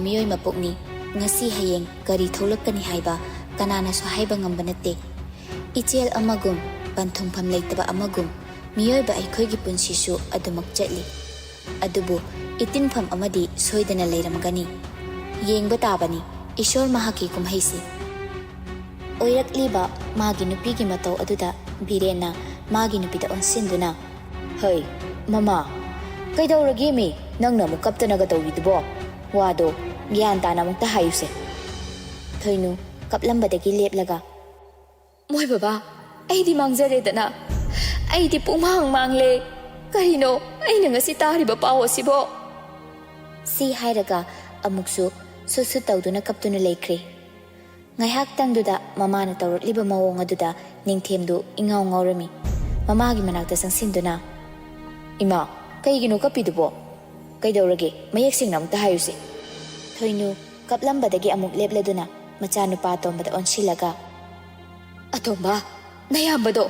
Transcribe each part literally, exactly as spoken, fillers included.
ꯃꯤꯑꯣꯏ ꯃꯄꯣꯛꯅꯤ꯫ ꯉꯁꯤ ꯍꯌꯦꯡ ꯀꯔꯤ ꯊꯣꯛꯂꯛꯀꯅꯤ ꯍꯥꯏꯕ ꯀꯅꯥꯅꯁꯨ ꯍꯥꯏꯕ ꯉꯝꯕ ꯅꯠꯇꯦ꯫ ꯏꯆꯦꯜ ꯑꯃꯒꯨꯝ, ꯄꯟꯊꯨꯡꯐꯝ ꯂꯩꯇꯕ ꯑꯃꯒꯨꯝ, ꯃꯤꯑꯣꯏꯕ ꯑꯩꯈꯣꯏꯒꯤ ꯄꯨꯟꯁꯤꯁꯨ ꯑꯗꯨꯃꯛ ꯆꯠꯂꯤ꯫ ꯑꯗꯨꯕꯨ ꯏꯇꯤꯟꯐꯝ ꯑꯃꯗꯤ ꯁꯣꯏꯗꯅ ꯂꯩꯔꯝꯒꯅꯤ꯫ ꯌꯦꯡꯕ ꯇꯥꯕꯅꯤ ꯏꯁꯣꯔ ꯃꯍꯥꯛꯀꯤ ꯀꯨꯝꯍꯩꯁꯤ꯫ ꯑꯣꯏꯔꯛꯂꯤꯕ ꯃꯥꯒꯤ ꯅꯨꯄꯤꯒꯤ ꯃꯇꯧ ꯑꯗꯨꯗ ꯕꯤꯔꯦꯟꯅ ꯃꯥꯒꯤ ꯅꯨꯄꯤꯗ ꯑꯣꯟꯁꯤꯟꯗꯨꯅ, "ꯍꯩ, ꯃꯃꯥ, ꯀꯩꯗꯧꯔꯒꯦꯃꯤ? ꯅꯪꯅ ꯑꯃꯨꯛ ꯀꯞꯇꯅꯒ ꯇꯧꯔꯤꯗꯨꯕꯣ? ꯋꯥꯗꯣ ꯒ꯭ꯌꯥꯟ ꯇꯥꯅ ꯑꯃꯨꯛꯇ ꯍꯥꯏꯌꯨꯁꯦ꯫" ꯊꯣꯏꯅꯨ ꯀꯞꯂꯝꯕꯗꯒꯤ ꯂꯦꯞꯂꯒ, "ꯃꯣꯏ ꯕꯕꯥ, ꯑꯩꯗꯤ ꯃꯥꯡꯖꯔꯦꯗꯅ꯫ ꯑꯩꯗꯤ ꯄꯨꯡꯃꯥꯡ ꯃꯥꯡꯂꯦ꯫ ꯀꯔꯤꯅꯣ ꯑꯩꯅ ꯉꯁꯤ ꯇꯥꯔꯤꯕ ꯄꯥꯎ ꯑꯁꯤꯕꯣ?" ꯁꯤ ꯍꯥꯏꯔꯒ ꯑꯃꯨꯛꯁꯨ ꯁꯨꯠ ꯁꯨꯠ ꯇꯧꯗꯨꯅ ꯀꯞꯇꯨꯅ ꯂꯩꯈ꯭ꯔꯦ꯫ ꯉꯥꯏꯍꯥꯛꯇꯪꯗꯨꯗ ꯃꯃꯥꯅ ꯇꯧꯔꯛꯂꯤꯕ ꯃꯑꯣꯡ ꯑꯗꯨꯗ ꯅꯤꯡꯊꯦꯝꯗꯨ ꯏꯉꯥꯎ ꯉꯥꯎꯔꯝꯃꯤ꯫ ꯃꯃꯥꯒꯤ ꯃꯅꯥꯛꯇ ꯆꯪꯁꯤꯟꯗꯨꯅ, "ꯏꯃꯥ, ꯀꯩꯒꯤꯅꯣ ꯀꯞꯄꯤꯗꯨꯕꯣ? ꯀꯩꯗꯧꯔꯒꯦ? ꯃꯌꯦꯛ ꯁꯦꯡꯅ ꯑꯃꯨꯛꯇ ꯍꯥꯏꯌꯨꯁꯦ꯫" ꯊꯣꯏꯅꯨ ꯀꯞꯂꯝꯕꯗꯒꯤ ꯑꯃꯨꯛ ꯂꯦꯞꯂꯗꯨꯅ ꯃꯆꯥꯅꯨꯄꯥ ꯑꯇꯣꯝꯕꯗ ꯑꯣꯟꯁꯤꯜꯂꯒ, "ꯑꯇꯣꯝꯕ, ꯅꯌꯥꯝꯕꯗꯣ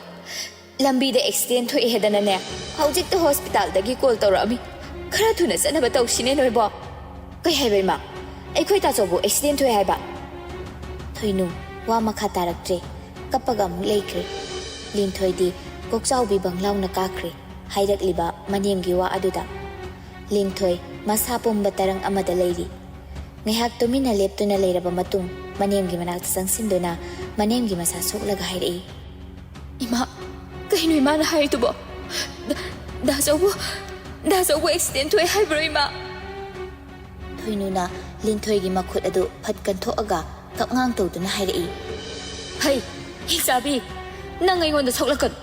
ꯂꯝꯕꯤꯗ ꯑꯦꯛꯁꯤꯗꯦꯟ ꯊꯣꯛꯑꯦ ꯍꯥꯏꯗꯅꯅꯦ, ꯍꯧꯖꯤꯛꯇ ꯍꯣꯁꯄꯤꯇꯥꯜꯗꯒꯤ ꯀꯣꯜ ꯇꯧꯔꯛꯑꯝꯃꯤ꯫ ꯈꯔ ꯊꯨꯅ ꯆꯠꯅꯕ ꯇꯧꯁꯤꯅꯦ ꯅꯣꯏꯕꯣ꯫" "ꯀꯩ ꯍꯥꯏꯕ ꯏꯃꯥ? ꯑꯩꯈꯣꯏ ꯇꯥꯆꯧꯕꯨ ꯑꯦꯛꯁꯤꯗꯦꯟ ꯊꯣꯛꯑꯦ ꯍꯥꯏꯕ?" ꯊꯣꯏꯅꯨ ꯋꯥ ꯃꯈꯥ ꯇꯥꯔꯛꯇ꯭ꯔꯦ꯫ ꯀꯞꯄꯒ ꯑꯃꯨꯛ ꯂꯩꯈ꯭ꯔꯦ꯫ ꯂꯤꯟꯊꯣꯏꯗꯤ ꯀꯣꯛꯆꯥꯎꯕꯤ ꯕꯪ ꯂꯥꯎꯅ ꯀꯥꯈ꯭ꯔꯦ ꯍꯥꯏꯔꯛꯂꯤꯕ ꯃꯅꯦꯝꯒꯤ ꯋꯥ ꯑꯗꯨꯗ꯫ ꯂꯤꯟꯊꯣꯏ ꯃꯁꯥ ꯄꯨꯝꯕ ꯇꯔꯪ ꯑꯃꯗ ꯂꯩꯔꯤ꯫ ꯉꯥꯏꯍꯥꯛ ꯇꯨꯃꯤꯟꯅ ꯂꯦꯞꯇꯨꯅ ꯂꯩꯔꯕ ꯃꯇꯨꯡ ꯃꯅꯦꯝꯒꯤ ꯃꯅꯥꯛꯇ ꯆꯪꯁꯤꯟꯗꯨꯅ ꯃꯅꯦꯝꯒꯤ ꯃꯁꯥ ꯁꯣꯛꯂꯒ ꯍꯥꯏꯔꯛꯏ, "ꯏꯃꯥ, ꯀꯩꯅꯣ ꯏꯃꯥꯅ ꯍꯥꯏꯔꯤꯗꯨꯕꯣ? ꯗꯥ-, ꯗꯥꯆꯧꯕꯨ, ꯗꯥꯆꯧꯕꯨ ꯑꯦꯛꯁꯤꯗꯦꯟ ꯊꯣꯛꯑꯦ ꯍꯥꯏꯕ꯭ꯔꯣ ꯏꯃꯥ?" ꯊꯣꯏꯅꯨꯅ ꯂꯤꯟꯊꯣꯏꯒꯤ ꯃꯈꯨꯠ ꯑꯗꯨ ꯐꯠ ꯀꯟꯊꯣꯛꯑꯒ ꯀꯞꯉꯥꯡ ꯇꯧꯗꯨꯅ ꯍꯥꯏꯔꯛꯏ, "ꯍꯩ, ꯍꯤꯡꯆꯥꯕꯤ, ꯅꯪ ꯑꯩꯉꯣꯟꯗ ꯁꯣꯛꯂꯛꯀꯅꯨ꯫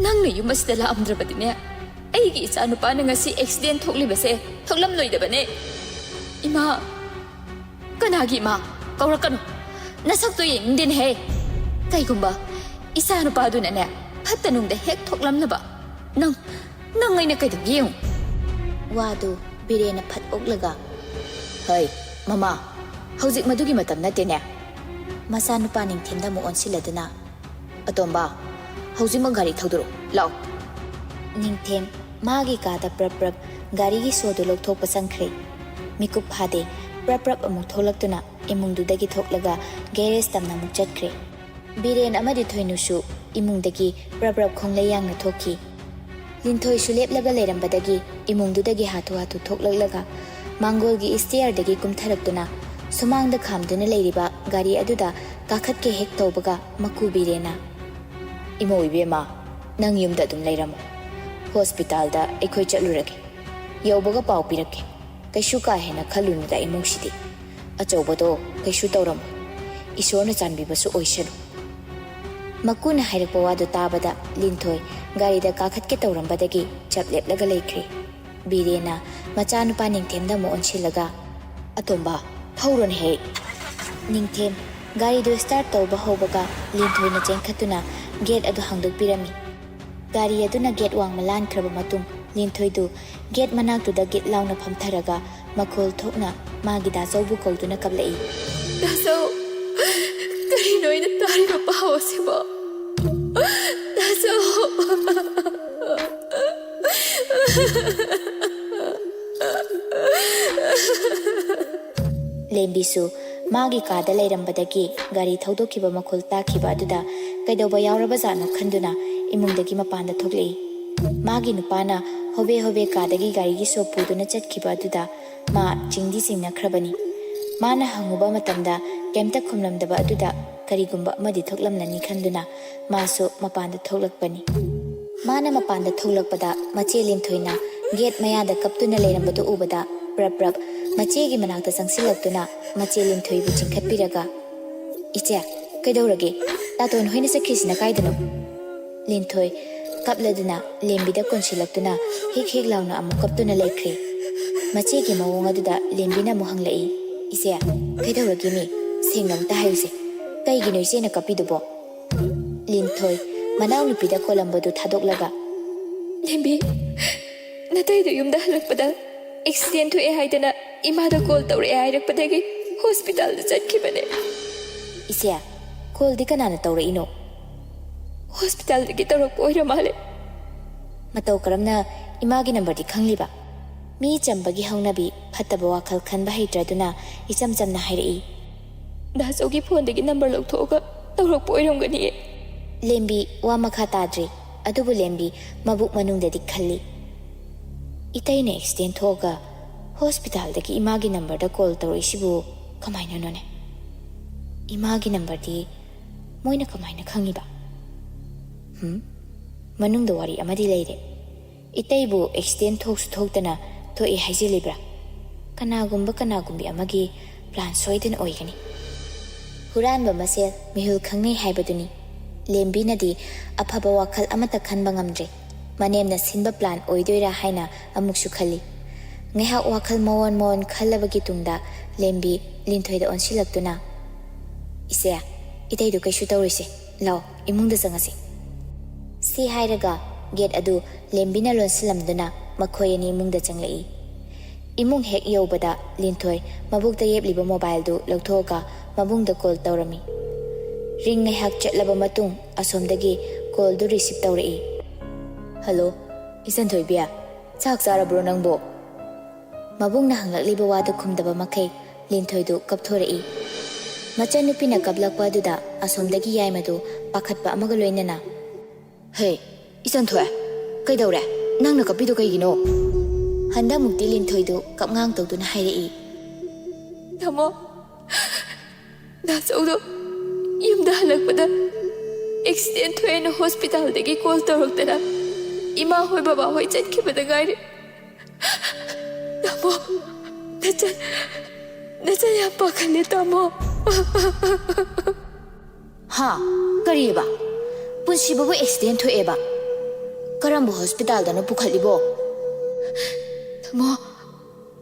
ꯅꯪꯅ ꯌꯨꯝ ꯑꯁꯤꯗ ꯂꯥꯛꯑꯝꯗ꯭ꯔꯕꯗꯤꯅꯦ, ꯑꯩꯒꯤ ꯏꯆꯥ ꯅꯨꯄꯥꯅ ꯉꯁꯤ ꯑꯦꯛꯁꯤꯗꯦꯟ ꯊꯣꯛꯂꯤꯕꯁꯦ ꯊꯣꯛꯂꯝꯂꯣꯏꯗꯕꯅꯦ꯫ ꯏꯃꯥ, ꯀꯅꯥꯒꯤ ꯏꯃꯥ? ꯀꯧꯔꯛꯀꯅꯨ꯫ ꯅꯁꯛꯇꯣ ꯌꯦꯡꯅꯤꯡꯗꯦꯅꯦꯍꯦ꯫ ꯀꯩꯒꯨꯝꯕ ꯏꯆꯥ ꯅꯨꯄꯥꯗꯨꯅꯅꯦ ꯐꯠꯇ ꯅꯨꯡꯗ ꯍꯦꯛ ꯊꯣꯛꯂꯝꯂꯕ, ꯅꯪ, ꯅꯪ ꯑꯩꯅ ꯀꯩꯗꯧꯒꯦ ꯌꯦꯡꯉꯨ꯫" ꯋꯥꯗꯨ ꯕꯤꯔꯦꯟꯅ ꯐꯠ ꯑꯣꯛꯂꯒ, "ꯍꯩ, ꯃꯃꯥ, ꯍꯧꯖꯤꯛ ꯃꯗꯨꯒꯤ ꯃꯇꯝ ꯅꯠꯇꯦꯅꯦ꯫" ꯃꯆꯥꯅꯨꯄꯥ ꯅꯤꯡꯊꯦꯝꯗ ꯑꯃꯨꯛ ꯑꯣꯟꯁꯤꯜꯂꯗꯨꯅ, "ꯑꯇꯣꯝꯕ, ꯍꯧꯖꯤꯛꯃꯛ ꯒꯥꯔꯤ ꯊꯧꯗꯣꯔꯛꯎ, ꯂꯥꯛꯑꯣ꯫" ꯅꯤꯡꯊꯦꯝ ꯃꯥꯒꯤ ꯀꯥꯗ ꯄ꯭ꯔꯞ ꯄ꯭ꯔꯞ ꯒꯥꯔꯤꯒꯤ ꯁꯣꯗꯨ ꯂꯧꯊꯣꯛꯄ ꯆꯪꯈ꯭ꯔꯦ꯫ ꯃꯤꯀꯨꯞ ꯐꯥꯗꯦ, ꯄ꯭ꯔꯞ ꯄ꯭ꯔꯞ ꯑꯃꯨꯛ ꯊꯣꯛꯂꯛꯇꯨꯅ ꯏꯃꯨꯡꯗꯨꯗꯒꯤ ꯊꯣꯛꯂꯒ ꯒꯦꯔꯦꯖ ꯇꯝꯅ ꯑꯃꯨꯛ ꯆꯠꯈ꯭ꯔꯦ꯫ ꯕꯤꯔꯦꯟ ꯑꯃꯗꯤ ꯊꯣꯏꯅꯨꯁꯨ ꯏꯃꯨꯡꯗꯒꯤ ꯄ꯭ꯔꯞ ꯄ꯭ꯔꯞ ꯈꯣꯡꯂꯩ ꯌꯥꯡꯅ ꯊꯣꯛꯈꯤ꯫ ꯂꯤꯟꯊꯣꯏꯁꯨ ꯂꯦꯞꯂꯒ ꯂꯩꯔꯝꯕꯗꯒꯤ ꯏꯃꯨꯡꯗꯨꯗꯒꯤ ꯍꯥꯊꯨ ꯍꯥꯊꯨ ꯊꯣꯛꯂꯛꯂꯒ ꯃꯥꯡꯒꯣꯜꯒꯤ ꯏꯁꯇꯤꯌꯔꯗꯒꯤ ꯀꯨꯝꯊꯔꯛꯇꯨꯅ ꯁꯨꯃꯥꯡꯗ ꯈꯥꯝꯗꯨꯅ ꯂꯩꯔꯤꯕ ꯒꯥꯔꯤ ꯑꯗꯨꯗ ꯀꯥꯈꯠꯀꯦ ꯍꯦꯛ ꯇꯧꯕꯒ ꯃꯀꯨ ꯕꯤꯔꯦꯟꯅ, "ꯏꯃꯧ ꯏꯕꯦꯝꯃ, ꯅꯪ ꯌꯨꯝꯗ ꯑꯗꯨꯝ ꯂꯩꯔꯝꯃꯣ꯫ ꯍꯣꯁꯄꯤꯇꯥꯜꯗ ꯑꯩꯈꯣꯏ ꯆꯠꯂꯨꯔꯒꯦ꯫ ꯌꯧꯕꯒ ꯄꯥꯎ ꯄꯤꯔꯛꯀꯦ꯫ ꯀꯩꯁꯨ ꯀꯥ ꯍꯦꯟꯅ ꯈꯜꯂꯨꯅꯨꯗ ꯏꯃꯨꯡꯁꯤꯗꯤ꯫ ꯑꯆꯧꯕꯗꯣ ꯀꯩꯁꯨ ꯇꯧꯔꯝꯃꯣꯏ꯫ ꯏꯁꯣꯔꯅ ꯆꯥꯟꯕꯤꯕꯁꯨ ꯑꯣꯏꯁꯅꯨ꯫" ꯃꯀꯨꯅ ꯍꯥꯏꯔꯛꯄ ꯋꯥꯗꯨ ꯇꯥꯕꯗ ꯂꯤꯟꯊꯣꯏ ꯒꯥꯔꯤꯗ ꯀꯥꯈꯠꯀꯦ ꯇꯧꯔꯝꯕꯗꯒꯤ ꯆꯞ ꯂꯦꯞꯂꯒ ꯂꯩꯈ꯭ꯔꯦ꯫ ꯕꯤꯔꯦꯟꯅ ꯃꯆꯥꯅꯨꯄꯥ ꯅꯤꯡꯊꯦꯝꯗ ꯑꯃꯨꯛ ꯑꯣꯟꯁꯤꯜꯂꯒ, "ꯑꯇꯣꯝꯕ, ꯊꯧꯔꯣꯅꯦꯍꯦ!" ꯅꯤꯡꯊꯦꯝ ꯒꯥꯔꯤꯗꯨ ꯁ꯭ꯇꯥꯔꯠ ꯇꯧꯕ ꯍꯧꯕꯒ ꯂꯤꯟꯊꯣꯏꯅ ꯆꯦꯟꯈꯠꯇꯨꯅ ꯒꯦꯠ ꯑꯗꯨ ꯍꯥꯡꯗꯣꯛꯄꯤꯔꯝꯃꯤ꯫ ꯒꯥꯔꯤ ꯑꯗꯨꯅ ꯒꯦꯠ ꯋꯥꯡꯃ ꯂꯥꯟꯈ꯭ꯔꯕ ꯃꯇꯨꯡ ꯂꯤꯟꯊꯣꯏꯗꯨ ꯒꯦꯠ ꯃꯅꯥꯛꯇꯨꯗ ꯒꯤꯠ ꯂꯥꯎꯅ ꯐꯝꯊꯔꯒ ꯃꯈꯣꯜ ꯊꯣꯛꯅ ꯃꯥꯒꯤ ꯗꯥꯆꯧꯕꯨ ꯀꯧꯗꯨꯅ ꯀꯞꯂꯛꯏ꯫ "ꯗꯥꯆꯧ, ꯀꯔꯤꯅꯣ ꯑꯩꯅ ꯇꯥꯔꯤꯕ ꯄꯥꯎ ꯑꯁꯤꯕꯣ? ꯗꯥꯆꯧ!" ꯂꯦꯝꯕꯤꯁꯨ ꯃꯥꯒꯤ ꯀꯥꯗ ꯂꯩꯔꯝꯕꯗꯒꯤ ꯒꯥꯔꯤ ꯊꯧꯗꯣꯛꯈꯤꯕ ꯃꯈꯣꯜ ꯇꯥꯈꯤꯕ ꯑꯗꯨꯗ ꯀꯩꯗꯧꯕ ꯌꯥꯎꯔꯕꯖꯥꯠꯅꯣ ꯈꯟꯗꯨꯅ ꯏꯃꯨꯡꯗꯒꯤ ꯃꯄꯥꯟꯗ ꯊꯣꯛꯂꯛꯏ꯫ ꯃꯥꯒꯤ ꯅꯨꯄꯥꯅ ꯍꯣꯕꯦ ꯍꯣꯕꯦ ꯀꯥꯗꯒꯤ ꯒꯥꯔꯤꯒꯤ ꯁꯣ ꯄꯨꯗꯨꯅ ꯆꯠꯈꯤꯕ ꯑꯗꯨꯗ ꯃꯥ ꯆꯤꯡꯗꯤ ꯆꯤꯡꯅꯈ꯭ꯔꯕꯅꯤ꯫ ꯃꯥꯅ ꯍꯪꯉꯨꯕ ꯃꯇꯝꯗ ꯀꯩꯝꯇ ꯈꯨꯝꯂꯝꯗꯕ ꯑꯗꯨꯗ ꯀꯔꯤꯒꯨꯝꯕ ꯑꯃꯗꯤ ꯊꯣꯛꯂꯝꯂꯅꯤ ꯈꯟꯗꯨꯅ ꯃꯥꯁꯨ ꯃꯄꯥꯟꯗ ꯊꯣꯛꯂꯛꯄꯅꯤ꯫ ꯃꯥꯅ ꯃꯄꯥꯟꯗ ꯊꯣꯛꯂꯛꯄꯗ ꯃꯆꯦ ꯂꯤꯟꯊꯣꯏꯅ ꯒꯦꯠ ꯃꯌꯥꯗ ꯀꯞꯇꯨꯅ ꯂꯩꯔꯝꯕꯗꯨ ꯎꯕꯗ ꯄ꯭ꯔꯞ ꯄ꯭ꯔꯞ ꯃꯆꯦꯒꯤ ꯃꯅꯥꯛꯇ ꯆꯪꯁꯤꯜꯂꯛꯇꯨꯅ ꯃꯆꯦ ꯂꯤꯟꯊꯣꯏꯕꯨ ꯆꯤꯡꯈꯠꯄꯤꯔꯒ, "ꯏꯆꯦ, ꯀꯩꯗꯧꯔꯒꯦ? ꯇꯥꯇꯣꯟ ꯍꯣꯏꯅ ꯆꯠꯈ꯭ꯔꯤꯁꯤꯅ ꯀꯥꯏꯗꯅꯣ?" ꯂꯤꯟꯊꯣꯏ ꯀꯞꯂꯗꯨꯅ ꯂꯦꯝꯕꯤꯗ ꯀꯣꯟꯁꯤꯜꯂꯛꯇꯨꯅ ꯍꯤꯛ ꯍꯤꯛ ꯂꯥꯎꯅ ꯑꯃꯨꯛ ꯀꯞꯇꯨꯅ ꯂꯩꯈ꯭ꯔꯦ꯫ ꯃꯆꯦꯒꯤ ꯃꯑꯣꯡ ꯑꯗꯨꯗ ꯂꯦꯝꯕꯤꯅ ꯑꯃꯨꯛ ꯍꯪꯂꯛꯏ, "ꯏꯆꯦ, ꯀꯩꯗꯧꯔꯒꯦꯅꯦ? ꯁꯦꯡꯅ ꯑꯝꯇ ꯍꯥꯏꯌꯨꯁꯦ꯫ ꯀꯩꯒꯤꯅꯣ ꯏꯆꯦꯅ ꯀꯞꯄꯤꯗꯨꯕꯣ?" ꯂꯤꯟꯊꯣꯏ ꯃꯅꯥꯎꯅꯨꯄꯤꯗ ꯀꯣꯜꯂꯝꯕꯗꯨ ꯊꯥꯗꯣꯛꯂꯒ, "ꯂꯦꯝꯕꯤ, ꯅꯇꯩꯗꯨ ꯌꯨꯝꯗ ꯍꯜꯂꯛꯄꯗ ꯑꯦꯛꯁꯤꯗꯦꯟ ꯊꯣꯛꯑꯦ ꯍꯥꯏꯗꯅ ꯏꯃꯥꯗ ꯀꯣꯜ ꯇꯧꯔꯛꯑꯦ ꯍꯥꯏꯔꯛꯄꯗꯒꯤ ꯍꯣꯁꯄꯤꯇꯥꯜꯗ ꯆꯠꯈꯤꯕꯅꯦ꯫" "ꯏꯆꯦ, ꯀꯣꯜꯗꯤ ꯀꯅꯥꯅ ꯇꯧꯔꯛꯏꯅꯣ?" "ꯍꯣꯁꯄꯤꯇꯥꯜꯗꯒꯤ ꯇꯧꯔꯛꯄ ꯑꯣꯏꯔ ꯃꯥꯜꯂꯦ꯫" "ꯃꯇꯧ ꯀꯔꯝꯅ ꯏꯃꯥꯒꯤ ꯅꯝꯕꯔꯗꯤ ꯈꯪꯂꯤꯕ?" ꯃꯤ ꯆꯝꯕꯒꯤ ꯍꯧꯅꯕꯤ ꯐꯠꯇꯕ ꯋꯥꯈꯜ ꯈꯟꯕ ꯍꯩꯇ꯭ꯔꯗꯨꯅ ꯏꯆꯝ ꯆꯝꯅ ꯍꯥꯏꯔꯛꯏ꯫ "ꯗꯥꯆꯧꯒꯤ ꯐꯣꯟꯗꯒꯤ ꯅꯝꯕꯔ ꯂꯧꯊꯣꯛꯑꯒ ꯇꯧꯔꯛꯄ ꯑꯣꯏꯔꯝꯒꯅꯤꯌꯦ꯫" ꯂꯦꯝꯕꯤ ꯋꯥ ꯃꯈꯥ ꯇꯥꯗ꯭ꯔꯤ, ꯑꯗꯨꯕꯨ ꯂꯦꯝꯕꯤ ꯃꯕꯨꯛ ꯃꯅꯨꯡꯗꯗꯤ ꯈꯜꯂꯤ, "ꯏꯇꯩꯅ ꯑꯦꯛꯁꯤꯗꯦꯟ ꯊꯣꯛꯑꯒ ꯍꯣꯁꯄꯤꯇꯥꯜꯗꯒꯤ ꯏꯃꯥꯒꯤ ꯅꯝꯕꯔꯗ ꯀꯣꯜ ꯇꯧꯔꯛꯏꯁꯤꯕꯨ ꯀꯃꯥꯏꯅꯅꯣꯅꯦ? ꯏꯃꯥꯒꯤ ꯅꯝꯕꯔꯗꯤ ꯃꯣꯏꯅ ꯀꯃꯥꯏꯅ ꯈꯪꯉꯤꯕ? ꯍꯝ? ꯃꯅꯨꯡꯗ ꯋꯥꯔꯤ ꯑꯃꯗꯤ ꯂꯩꯔꯦ꯫ ꯏꯇꯩꯕꯨ ꯑꯦꯛꯁꯤꯗꯦꯟ ꯊꯣꯛꯁꯨ ꯊꯣꯛꯇꯅ ꯊꯣꯛꯑꯦ ꯍꯥꯏꯖꯤꯜꯂꯤꯕ꯭ꯔꯥ? ꯀꯅꯥꯒꯨꯝꯕ ꯀꯅꯥꯒꯨꯝꯕꯤ ꯑꯃꯒꯤ ꯄ꯭ꯂꯥꯟ ꯁꯣꯏꯗꯅ ꯑꯣꯏꯒꯅꯤ꯫" ꯍꯨꯔꯥꯟꯕ ꯃꯁꯦꯜ ꯃꯤꯍꯨꯜ ꯈꯪꯅꯩ ꯍꯥꯏꯕꯗꯨꯅꯤ꯫ ꯂꯦꯝꯕꯤꯅꯗꯤ ꯑꯐꯕ ꯋꯥꯈꯜ ꯑꯃꯠꯇ ꯈꯟꯕ ꯉꯝꯗ꯭ꯔꯦ꯫ ꯃꯅꯦꯝꯅ ꯁꯤꯟꯕ ꯄ꯭ꯂꯥꯟ ꯑꯣꯏꯗꯣꯏꯔꯥ ꯍꯥꯏꯅ ꯑꯃꯨꯛꯁꯨ ꯈꯜꯂꯤ꯫ ꯉꯥꯏꯍꯥꯛ ꯋꯥꯈꯜ ꯃꯑꯣꯟ ꯃꯑꯣꯟ ꯈꯜꯂꯕꯒꯤ ꯇꯨꯡꯗ ꯂꯦꯝꯕꯤ ꯂꯤꯟꯊꯣꯏꯗ ꯑꯣꯟꯁꯤꯜꯂꯛꯇꯨꯅ, "ꯏꯆꯦ, ꯏꯇꯩꯗꯨ ꯀꯩꯁꯨ ꯇꯧꯔꯣꯏꯁꯦ꯫ ꯂꯥꯎ, ꯏꯃꯨꯡꯗ ꯆꯪꯉꯁꯤ꯫" ꯁꯤ ꯍꯥꯏꯔꯒ ꯒꯦꯠ ꯑꯗꯨ ꯂꯦꯝꯕꯤꯅ ꯂꯣꯟꯁꯤꯜꯂꯝꯗꯨꯅ ꯃꯈꯣꯏ ꯑꯅꯤ ꯏꯃꯨꯡꯗ ꯆꯪꯂꯛꯏ꯫ ꯏꯃꯨꯡ ꯍꯦꯛ ꯌꯧꯕꯗ ꯂꯤꯟꯊꯣꯏ ꯃꯕꯨꯛꯇ ꯌꯦꯞꯂꯤꯕ ꯃꯣꯕꯥꯏꯜꯗꯨ ꯂꯧꯊꯣꯛꯑꯒ ꯃꯕꯨꯡꯗ ꯀꯣꯜ ꯇꯧꯔꯝꯃꯤ꯫ ꯔꯤꯡ ꯉꯥꯏꯍꯥꯛ ꯆꯠꯂꯕ ꯃꯇꯨꯡ ꯑꯁꯣꯝꯗꯒꯤ ꯀꯣꯜꯗꯨ ꯔꯤꯁꯤꯞ ꯇꯧꯔꯛꯏ꯫ "ꯍꯜꯂꯣ, ꯏꯆꯟꯊꯣꯏꯕꯤ, ꯆꯥꯛ ꯆꯥꯔꯕ꯭ꯔꯣ ꯅꯪꯕꯣ?" ꯃꯕꯨꯡꯅ ꯍꯪꯂꯛꯂꯤꯕ ꯋꯥꯗꯨ ꯈꯨꯝꯗꯕ ꯃꯈꯩ ꯂꯤꯟꯊꯣꯏꯗꯨ ꯀꯞꯊꯣꯔꯛꯏ꯫ ꯃꯆꯟꯅꯨꯄꯤꯅ ꯀꯞꯂꯛꯄ ꯑꯗꯨꯗ ꯑꯁꯣꯝꯗꯒꯤ ꯌꯥꯏꯃꯗꯨ ꯄꯥꯈꯠꯄ ꯑꯃꯒ ꯂꯣꯏꯅꯅ, "ꯍꯦ, ꯏꯆꯟꯊꯣꯏ, ꯀꯩꯗꯧꯔꯦ? ꯅꯪꯅ ꯀꯞꯄꯤꯗꯣ ꯀꯩꯒꯤꯅꯣ?" ꯍꯟꯗꯛꯃꯨꯛꯇꯤ ꯂꯤꯟꯊꯣꯏꯗꯨ ꯀꯞꯉꯥꯡ ꯇꯧꯗꯨꯅ ꯍꯥꯏꯔꯛꯏ꯫ "ꯇꯥꯃꯣ, ꯗꯥꯆꯧꯗꯣ ꯌꯨꯝꯗ ꯍꯜꯂꯛꯄꯗ ꯑꯦꯛꯁꯤꯗꯦꯟ ꯊꯣꯛꯑꯦꯅ ꯍꯣꯁꯄꯤꯇꯥꯜꯗꯒꯤ ꯀꯣꯜ ꯇꯧꯔꯛꯇꯅ ꯏꯃꯥ ꯍꯣꯏ ꯕꯕꯥ ꯍꯣꯏ ꯆꯠꯈꯤꯕꯗ ꯉꯥꯏꯔꯤ꯫ ꯇꯥꯃꯣ, ꯅꯆꯟ, ꯅꯆꯟ ꯌꯥꯝ ꯄꯥꯈꯠꯂꯦ, ꯇꯥꯃꯣ꯫" "ꯍꯥ? ꯀꯔꯤꯑꯕ? ꯄꯨꯟꯁꯤꯕꯕꯨ ꯑꯦꯛꯁꯤꯗꯦꯟ ꯊꯣꯛꯑꯦꯕ? ꯀꯔꯝꯕ ꯍꯣꯁꯄꯤꯇꯥꯜꯗꯅꯣ ꯄꯨꯈꯠꯂꯤꯕꯣ?" "ꯇꯥꯃꯣ,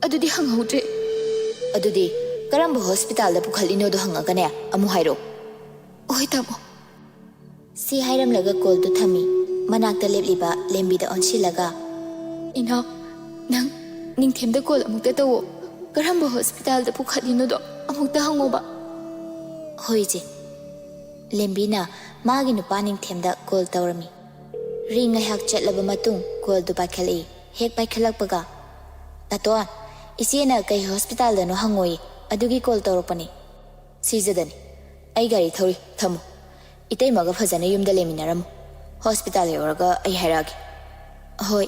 ꯑꯗꯨꯗꯤ ꯍꯪꯍꯧꯗ꯭ꯔꯦ꯫" "ꯑꯗꯨꯗꯤ ꯀꯔꯝꯕ ꯍꯣꯁꯄꯤꯇꯥꯜꯗ ꯄꯨꯈꯠꯂꯤꯅꯣꯗꯣ ꯍꯪꯉꯒꯅꯦ ꯑꯃꯨꯛ ꯍꯥꯏꯔꯛꯑꯣ꯫" "ꯍꯣꯏ, ꯇꯥꯃꯣ꯫" ꯁꯤ ꯍꯥꯏꯔꯝꯂꯒ ꯀꯣꯜꯗꯨ ꯊꯝꯃꯤ꯫ ꯃꯅꯥꯛꯇ ꯂꯦꯞꯂꯤꯕ ꯂꯦꯝꯕꯤꯗ ꯑꯣꯟꯁꯤꯜꯂꯒ, "ꯏꯅꯥꯎ, ꯅꯪ ꯅꯤꯡꯊꯦꯝꯗ ꯀꯣꯜ ꯑꯃꯨꯛꯇ ꯇꯧꯋꯣ꯫ ꯀꯔꯝꯕ ꯍꯣꯁꯄꯤꯇꯥꯜꯗ ꯄꯨꯈꯠꯂꯤꯅꯣꯗꯣ ꯑꯃꯨꯛꯇ ꯍꯪꯉꯣꯕ꯫" "ꯍꯣꯏ, ꯏꯆꯦ꯫" ꯂꯦꯝꯕꯤꯅ ꯃꯥꯒꯤ ꯅꯨꯄꯥ ꯅꯤꯡꯊꯦꯝꯗ ꯀꯣꯜ ꯇꯧꯔꯝꯃꯤ꯫ ꯔꯤꯡ ꯉꯥꯏꯍꯥꯛ ꯆꯠꯂꯕ ꯃꯇꯨꯡ ꯀꯣꯜꯗꯨ ꯄꯥꯏꯈꯠꯂꯛꯏ꯫ ꯍꯦꯛ ꯄꯥꯏꯈꯠꯂꯛꯄꯒ, "ꯇꯥꯇꯣꯟ, ꯏꯆꯦꯅ ꯀꯩ ꯍꯣꯁꯄꯤꯇꯥꯜꯗꯅꯣ ꯍꯪꯉꯣꯏ, ꯑꯗꯨꯒꯤ ꯀꯣꯜ ꯇꯧꯔꯛꯄꯅꯤ꯫ ꯁꯤꯖꯗꯅꯤ꯫ ꯑꯩ ꯒꯥꯔꯤ ꯊꯧꯔꯤ, ꯊꯝꯃꯨ꯫ ꯏꯇꯩꯃꯒ ꯐꯖꯅ ꯌꯨꯝꯗ ꯂꯩꯃꯤꯟꯅꯔꯝꯃꯨ꯫ ꯍꯣꯁꯄꯤꯇꯥꯜ ꯌꯧꯔꯒ ꯑꯩ ꯍꯥꯏꯔꯛꯑꯒꯦ꯫" "ꯍꯣꯏ꯫"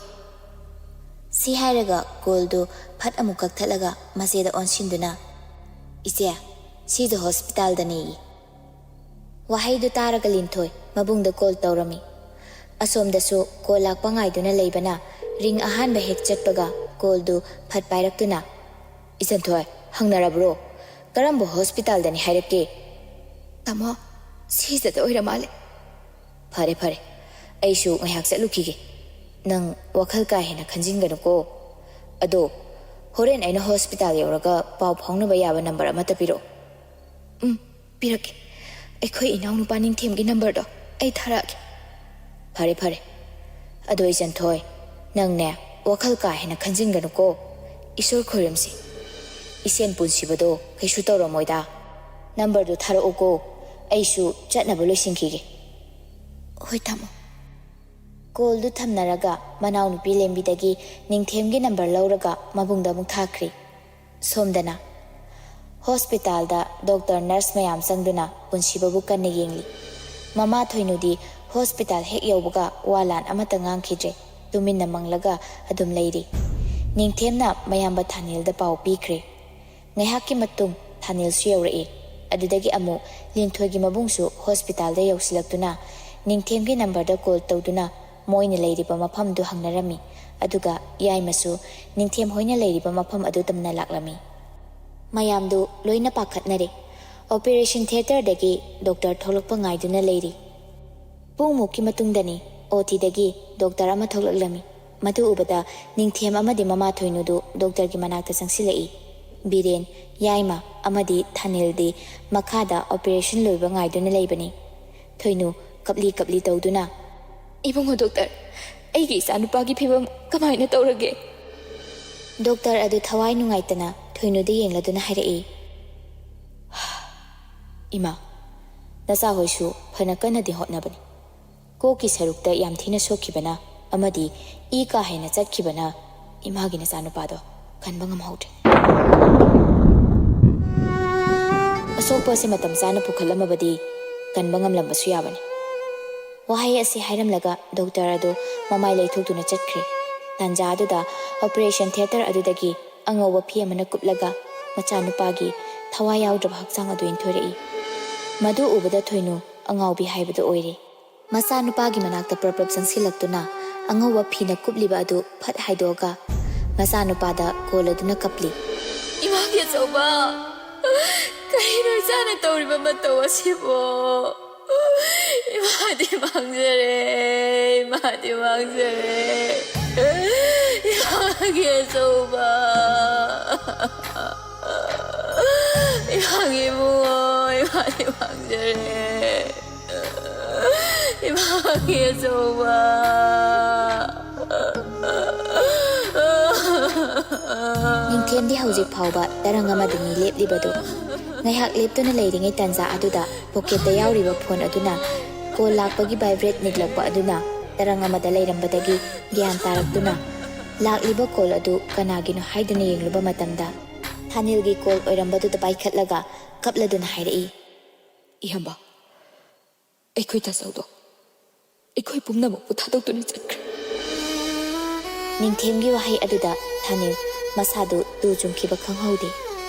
ꯁꯤ ꯍꯥꯏꯔꯒ ꯀꯣꯜꯗꯨ ꯐꯠ ꯑꯃꯨꯛ ꯀꯛꯊꯠꯂꯒ ꯃꯆꯦꯗ ꯑꯣꯟꯁꯤꯟꯗꯨꯅ, "ꯏꯆꯦ, ꯁꯤꯗ ꯍꯣꯁꯄꯤꯇꯥꯜꯗꯅꯦꯌꯦ꯫" ꯋꯥꯍꯩꯗꯨ ꯇꯥꯔꯒ ꯂꯤꯟꯊꯣꯏ ꯃꯕꯨꯡꯗ ꯀꯣꯜ ꯇꯧꯔꯝꯃꯤ꯫ ꯑꯁꯣꯝꯗꯁꯨ ꯀꯣꯜ ꯂꯥꯛꯄ ꯉꯥꯏꯗꯨꯅ ꯂꯩꯕꯅ ꯔꯤꯡ ꯑꯍꯥꯟꯕ ꯍꯦꯛ ꯆꯠꯄꯒ ꯀꯣꯜꯗꯨ ꯐꯠ ꯄꯥꯏꯔꯛꯇꯨꯅ, "ꯏꯆꯟꯊꯣꯏ, ꯍꯪꯅꯔꯕ꯭ꯔꯣ? ꯀꯔꯝꯕ ꯍꯣꯁꯄꯤꯇꯥꯜꯗꯅꯤ ꯍꯥꯏꯔꯛꯀꯦ?" "ꯇꯥꯃꯣ, ꯁꯤꯖꯗ ꯑꯣꯏꯔ ꯃꯥꯜꯂꯦ꯫" "ꯐꯔꯦ, ꯐꯔꯦ꯫ ꯑꯩꯁꯨ ꯉꯥꯏꯍꯥꯛ ꯆꯠꯂꯨꯈꯤꯒꯦ꯫ ꯅꯪ ꯋꯥꯈꯜ ꯀꯥ ꯍꯦꯟꯅ ꯈꯟꯖꯤꯟꯒꯅꯨꯀꯣ꯫ ꯑꯗꯣ, ꯍꯣꯔꯦꯟ ꯑꯩꯅ ꯍꯣꯁꯄꯤꯇꯥꯜ ꯌꯧꯔꯒ ꯄꯥꯎ ꯐꯥꯎꯅꯕ ꯌꯥꯕ ꯅꯝꯕꯔ ꯑꯃꯠꯇ ꯄꯤꯔꯛꯑꯣ꯫" "ꯎꯝ, ꯄꯤꯔꯛꯀꯦ꯫ ꯑꯩꯈꯣꯏ ꯏꯅꯥꯎꯅꯨꯄꯥ ꯅꯤꯡꯊꯦꯝꯒꯤ ꯅꯝꯕꯔꯗꯣ ꯑꯩ ꯊꯥꯔꯛꯑꯒꯦ꯫" "ꯐꯔꯦ, ꯐꯔꯦ꯫ ꯑꯗꯣ ꯏꯆꯟꯊꯣꯏ, ꯅꯪꯅꯦ, ꯋꯥꯈꯜ ꯀꯥ ꯍꯦꯟꯅ ꯈꯟꯖꯤꯟꯒꯅꯨꯀꯣ꯫ ꯏꯁꯣꯔ ꯈꯣꯏꯔꯝꯁꯤ꯫ ꯏꯁꯦꯟ ꯄꯨꯟꯁꯤꯕꯗꯣ ꯀꯩꯁꯨ ꯇꯧꯔꯝꯃꯣꯏꯗ꯫ ꯅꯝꯕꯔꯗꯨ ꯊꯥꯔꯛꯎꯀꯣ꯫ ꯑꯩꯁꯨ ꯆꯠꯅꯕ ꯂꯣꯏꯁꯤꯟꯈꯤꯒꯦ꯫" "ꯍꯣꯏ, ꯇꯥꯃꯣ꯫" ꯀꯣꯜꯗꯨ ꯊꯝꯅꯔꯒ ꯃꯅꯥꯎꯅꯨꯄꯤ ꯂꯦꯝꯕꯤꯗꯒꯤ ꯅꯤꯡꯊꯦꯝꯒꯤ ꯅꯝꯕꯔ ꯂꯧꯔꯒ ꯃꯕꯨꯡꯗ ꯑꯃꯨꯛ ꯊꯥꯈ꯭ꯔꯤ꯫ ꯁꯣꯝꯗꯅ ꯍꯣꯁꯄꯤꯇꯥꯜꯗ ꯗꯣꯛꯇꯔ, ꯅꯔꯁ ꯃꯌꯥꯝ ꯆꯪꯗꯨꯅ ꯄꯨꯟꯁꯤꯕꯕꯨ ꯀꯟꯅ ꯌꯦꯡꯂꯤ꯫ ꯃꯃꯥ ꯊꯣꯏꯅꯨꯗꯤ ꯍꯣꯁꯄꯤꯇꯥꯜ ꯍꯦꯛ ꯌꯧꯕꯒ ꯋꯥ ꯂꯥꯟ ꯑꯃꯠꯇ ꯉꯥꯡꯈꯤꯗ꯭ꯔꯦ꯫ ꯇꯨꯃꯤꯟꯅ ꯃꯪꯂꯒ ꯑꯗꯨꯝ ꯂꯩꯔꯤ꯫ ꯅꯤꯡꯊꯦꯝꯅ ꯃꯌꯥꯝꯕ ꯊꯥꯅꯤꯜꯗ ꯄꯥꯎ ꯄꯤꯈ꯭ꯔꯦ꯫ ꯉꯥꯏꯍꯥꯛꯀꯤ ꯃꯇꯨꯡ ꯊꯥꯅꯤꯜꯁꯨ ꯌꯧꯔꯛꯏ꯫ ꯑꯗꯨꯗꯒꯤ ꯑꯃꯨꯛ ꯂꯤꯟꯊꯣꯏꯒꯤ ꯃꯕꯨꯡꯁꯨ ꯍꯣꯁꯄꯤꯇꯥꯜꯗ ꯌꯧꯁꯤꯜꯂꯛꯇꯨꯅ ꯅꯤꯡꯊꯦꯝꯒꯤ ꯅꯝꯕꯔꯗ ꯀꯣꯜ ꯇꯧꯗꯨꯅ ꯃꯣꯏꯅ ꯂꯩꯔꯤꯕ ꯃꯐꯝꯗꯨ ꯍꯪꯅꯔꯝꯃꯤ꯫ ꯑꯗꯨꯒ ꯌꯥꯏꯃꯁꯨ ꯅꯤꯡꯊꯦꯝ ꯍꯣꯏꯅ ꯂꯩꯔꯤꯕ ꯃꯐꯝ ꯑꯗꯨ ꯇꯝꯅ ꯂꯥꯛꯂꯝꯃꯤ꯫ ꯃꯌꯥꯝꯗꯨ ꯂꯣꯏꯅ ꯄꯥꯈꯠꯅꯔꯦ꯫ ꯑꯣꯄꯦꯔꯦꯁꯟ ꯊꯤꯌꯦꯇꯔꯗꯒꯤ ꯗꯣꯛꯇꯔ ꯊꯣꯛꯂꯛꯄ ꯉꯥꯏꯗꯨꯅ ꯂꯩꯔꯤ꯫ ꯄꯨꯡꯃꯨꯛꯀꯤ ꯃꯇꯨꯡꯗꯅꯤ ꯑꯣ ꯇꯤꯗꯒꯤ ꯗꯣꯛꯇꯔ ꯑꯃ ꯊꯣꯛꯂꯛꯂꯝꯃꯤ꯫ ꯃꯗꯨ ꯎꯕꯗ ꯅꯤꯡꯊꯦꯝ ꯑꯃꯗꯤ ꯃꯃꯥ ꯊꯣꯏꯅꯨꯗꯨ ꯗꯣꯛꯇꯔꯒꯤ ꯃꯅꯥꯛꯇ ꯆꯪꯁꯤꯜꯂꯛꯏ꯫ ꯕꯤꯔꯦꯟ, ꯌꯥꯏꯃ ꯑꯃꯗꯤ ꯊꯥꯅꯤꯜꯗꯤ ꯃꯈꯥꯗ ꯑꯣꯄꯦꯔꯦꯁꯟ ꯂꯣꯏꯕ ꯉꯥꯏꯗꯨꯅ ꯂꯩꯕꯅꯤ꯫ ꯊꯣꯏꯅꯨ ꯀꯞꯂꯤ ꯀꯞꯂꯤ ꯇꯧꯗꯨꯅ, "ꯏꯕꯨꯡꯉꯣ ꯗꯣꯛꯇꯔ, ꯑꯩꯒꯤ ꯏꯆꯥꯅꯨꯄꯥꯒꯤ ꯐꯤꯕꯝ ꯀꯃꯥꯏꯅ ꯇꯧꯔꯒꯦ?" ꯗꯣꯛꯇꯔ ꯑꯗꯨ ꯊꯋꯥꯏ ꯅꯨꯡꯉꯥꯏꯇꯅ ꯊꯣꯏꯅꯨꯗ ꯌꯦꯡꯂꯗꯨꯅ ꯍꯥꯏꯔꯛꯏ, "ꯏꯃꯥ, ꯅꯆꯥꯍꯣꯏꯁꯨ ꯐꯅ ꯀꯟꯅꯗꯤ ꯍꯣꯠꯅꯕꯅꯤ꯫ ꯀꯣꯛꯀꯤ ꯁꯔꯨꯛꯇ ꯌꯥꯝ ꯊꯤꯅ ꯁꯣꯛꯈꯤꯕꯅ ꯑꯃꯗꯤ ꯏ ꯀꯥ ꯍꯦꯟꯅ ꯆꯠꯈꯤꯕꯅ ꯏꯃꯥꯒꯤ ꯅꯆꯥꯅꯨꯄꯥꯗꯣ ꯀꯟꯕ ꯉꯝꯍꯧꯗ꯭ꯔꯦ꯫ ꯑꯁꯣꯛꯄ ꯑꯁꯤ ꯃꯇꯝ ꯆꯥꯅ ꯄꯨꯈꯠꯂꯝꯃꯕꯗꯤ ꯀꯟꯕ ꯉꯝꯂꯝꯕꯁꯨ ꯌꯥꯕꯅꯤ꯫ ꯋꯥꯍꯩ ꯑꯁꯤ ꯍꯥꯏꯔꯝꯂꯒ ꯗꯣꯛꯇꯔ ꯑꯗꯨ ꯃꯃꯥꯏ ꯂꯩꯊꯣꯛꯇꯨꯅ ꯆꯠꯈ꯭ꯔꯦ꯫ ꯇꯥꯟꯖꯥ ꯑꯗꯨꯗ ꯑꯣꯄꯔꯦꯁꯟ ꯊꯤꯌꯦꯇꯔ ꯑꯗꯨꯗꯒꯤ ꯑꯉꯧꯕ ꯐꯤ ꯑꯃꯅ ꯀꯨꯞꯂꯒ ꯃꯆꯥꯅꯨꯄꯥꯒꯤ ꯊꯋꯥꯏ ꯌꯥꯎꯗ꯭ꯔꯕ ꯍꯛꯆꯥꯡ ꯑꯗꯨ ꯏꯟꯊꯣꯔꯛꯏ꯫ ꯃꯗꯨ ꯎꯕꯗ ꯊꯣꯏꯅꯨ ꯑꯉꯥꯎꯕꯤ ꯍꯥꯏꯕꯗꯨ ꯑꯣꯏꯔꯦ꯫ ꯃꯆꯥꯅꯨꯄꯥꯒꯤ ꯃꯅꯥꯛꯇ ꯄ꯭ꯔꯞ ꯄ꯭ꯔꯞ ꯆꯪꯁꯤꯜꯂꯛꯇꯨꯅ ꯑꯉꯧꯕ ꯐꯤꯅ ꯀꯨꯞꯂꯤꯕ ꯑꯗꯨ ꯐꯠ ꯍꯥꯏꯗꯣꯛꯑꯒ ꯃꯆꯥꯅꯨꯄꯥꯗ ꯀꯣꯜ ꯑꯗꯨꯅ ꯀꯞꯂꯤ꯫ "ꯏꯃꯥꯒꯤ ꯑꯆꯧꯕ, ꯀꯔꯤꯅꯣ ꯏꯆꯥꯅ ꯇꯧꯔꯤꯕ ꯃꯇꯧ ꯑꯁꯤꯕꯣ? ꯏꯃꯥꯗꯤ ꯃꯥꯡꯖꯔꯦ, ꯏꯃꯥꯗꯤ ꯃꯥꯡꯖꯔꯦ꯫ ꯏꯃꯥꯒꯤ ꯑꯆꯧꯕ, ꯏꯃꯥꯒꯤ ꯏꯕꯨꯡꯉꯣ, ꯏꯃꯥꯗꯤ ꯃꯥꯡꯖꯔꯦ꯫ ꯏꯃꯥꯒꯤ ꯑꯆꯧꯕ!" ꯅꯤꯡꯊꯦꯝꯗꯤ ꯍꯧꯖꯤꯛ ꯐꯥꯎꯕ ꯇꯔꯪ ꯑꯃꯗꯅꯤ ꯂꯦꯞꯂꯤꯕꯗꯨ꯫ ꯉꯥꯏꯍꯥꯛ ꯂꯦꯞꯇꯨꯅ ꯂꯩꯔꯤꯉꯩ ꯇꯥꯟꯖꯥ ꯑꯗꯨꯗ ꯄꯣꯀꯦꯠꯇ ꯌꯥꯎꯔꯤꯕ ꯐꯣꯟ ꯑꯗꯨꯅ ꯀꯣꯜ ꯂꯥꯛꯄꯒꯤ ꯚꯥꯏꯕ꯭ꯔꯦꯠ ꯅꯤꯛꯂꯛꯄ ꯑꯗꯨꯅ ꯇꯔꯪ ꯑꯃꯗ ꯂꯩꯔꯝꯕꯗꯒꯤ ꯒ꯭ꯌꯥꯟ ꯇꯥꯔꯛꯇꯨꯅ ꯂꯥꯛꯂꯤꯕ ꯀꯣꯜ ꯑꯗꯨ ꯀꯅꯥꯒꯤꯅꯣ ꯍꯥꯏꯗꯨꯅ ꯌꯦꯡꯂꯨꯕ ꯃꯇꯝꯗ ꯊꯥꯅꯤꯜꯒꯤ ꯀꯣꯜ ꯑꯣꯏꯔꯝꯕꯗꯨꯗ ꯄꯥꯏꯈꯠꯂꯒ ꯀꯞꯂꯗꯨꯅ ꯍꯥꯏꯔꯛꯏ꯫ "ꯏꯌꯥꯝꯕ, ꯑꯩꯈꯣꯏ ꯇꯥꯆꯧꯗꯣ ꯑꯩꯈꯣꯏ ꯄꯨꯝꯅꯃꯛꯄꯨ ꯊꯥꯗꯣꯛꯇꯨꯅ ꯆꯠꯈ꯭ꯔꯦ꯫" ꯅꯤꯡꯊꯦꯝꯒꯤ ꯋꯥꯍꯩ ꯑꯗꯨꯗ ꯊꯥꯅꯤꯜ ꯃꯁꯥꯗꯨ ꯇꯨ ꯆꯨꯡꯈꯤꯕ ꯈꯪꯍꯧꯗꯦ꯫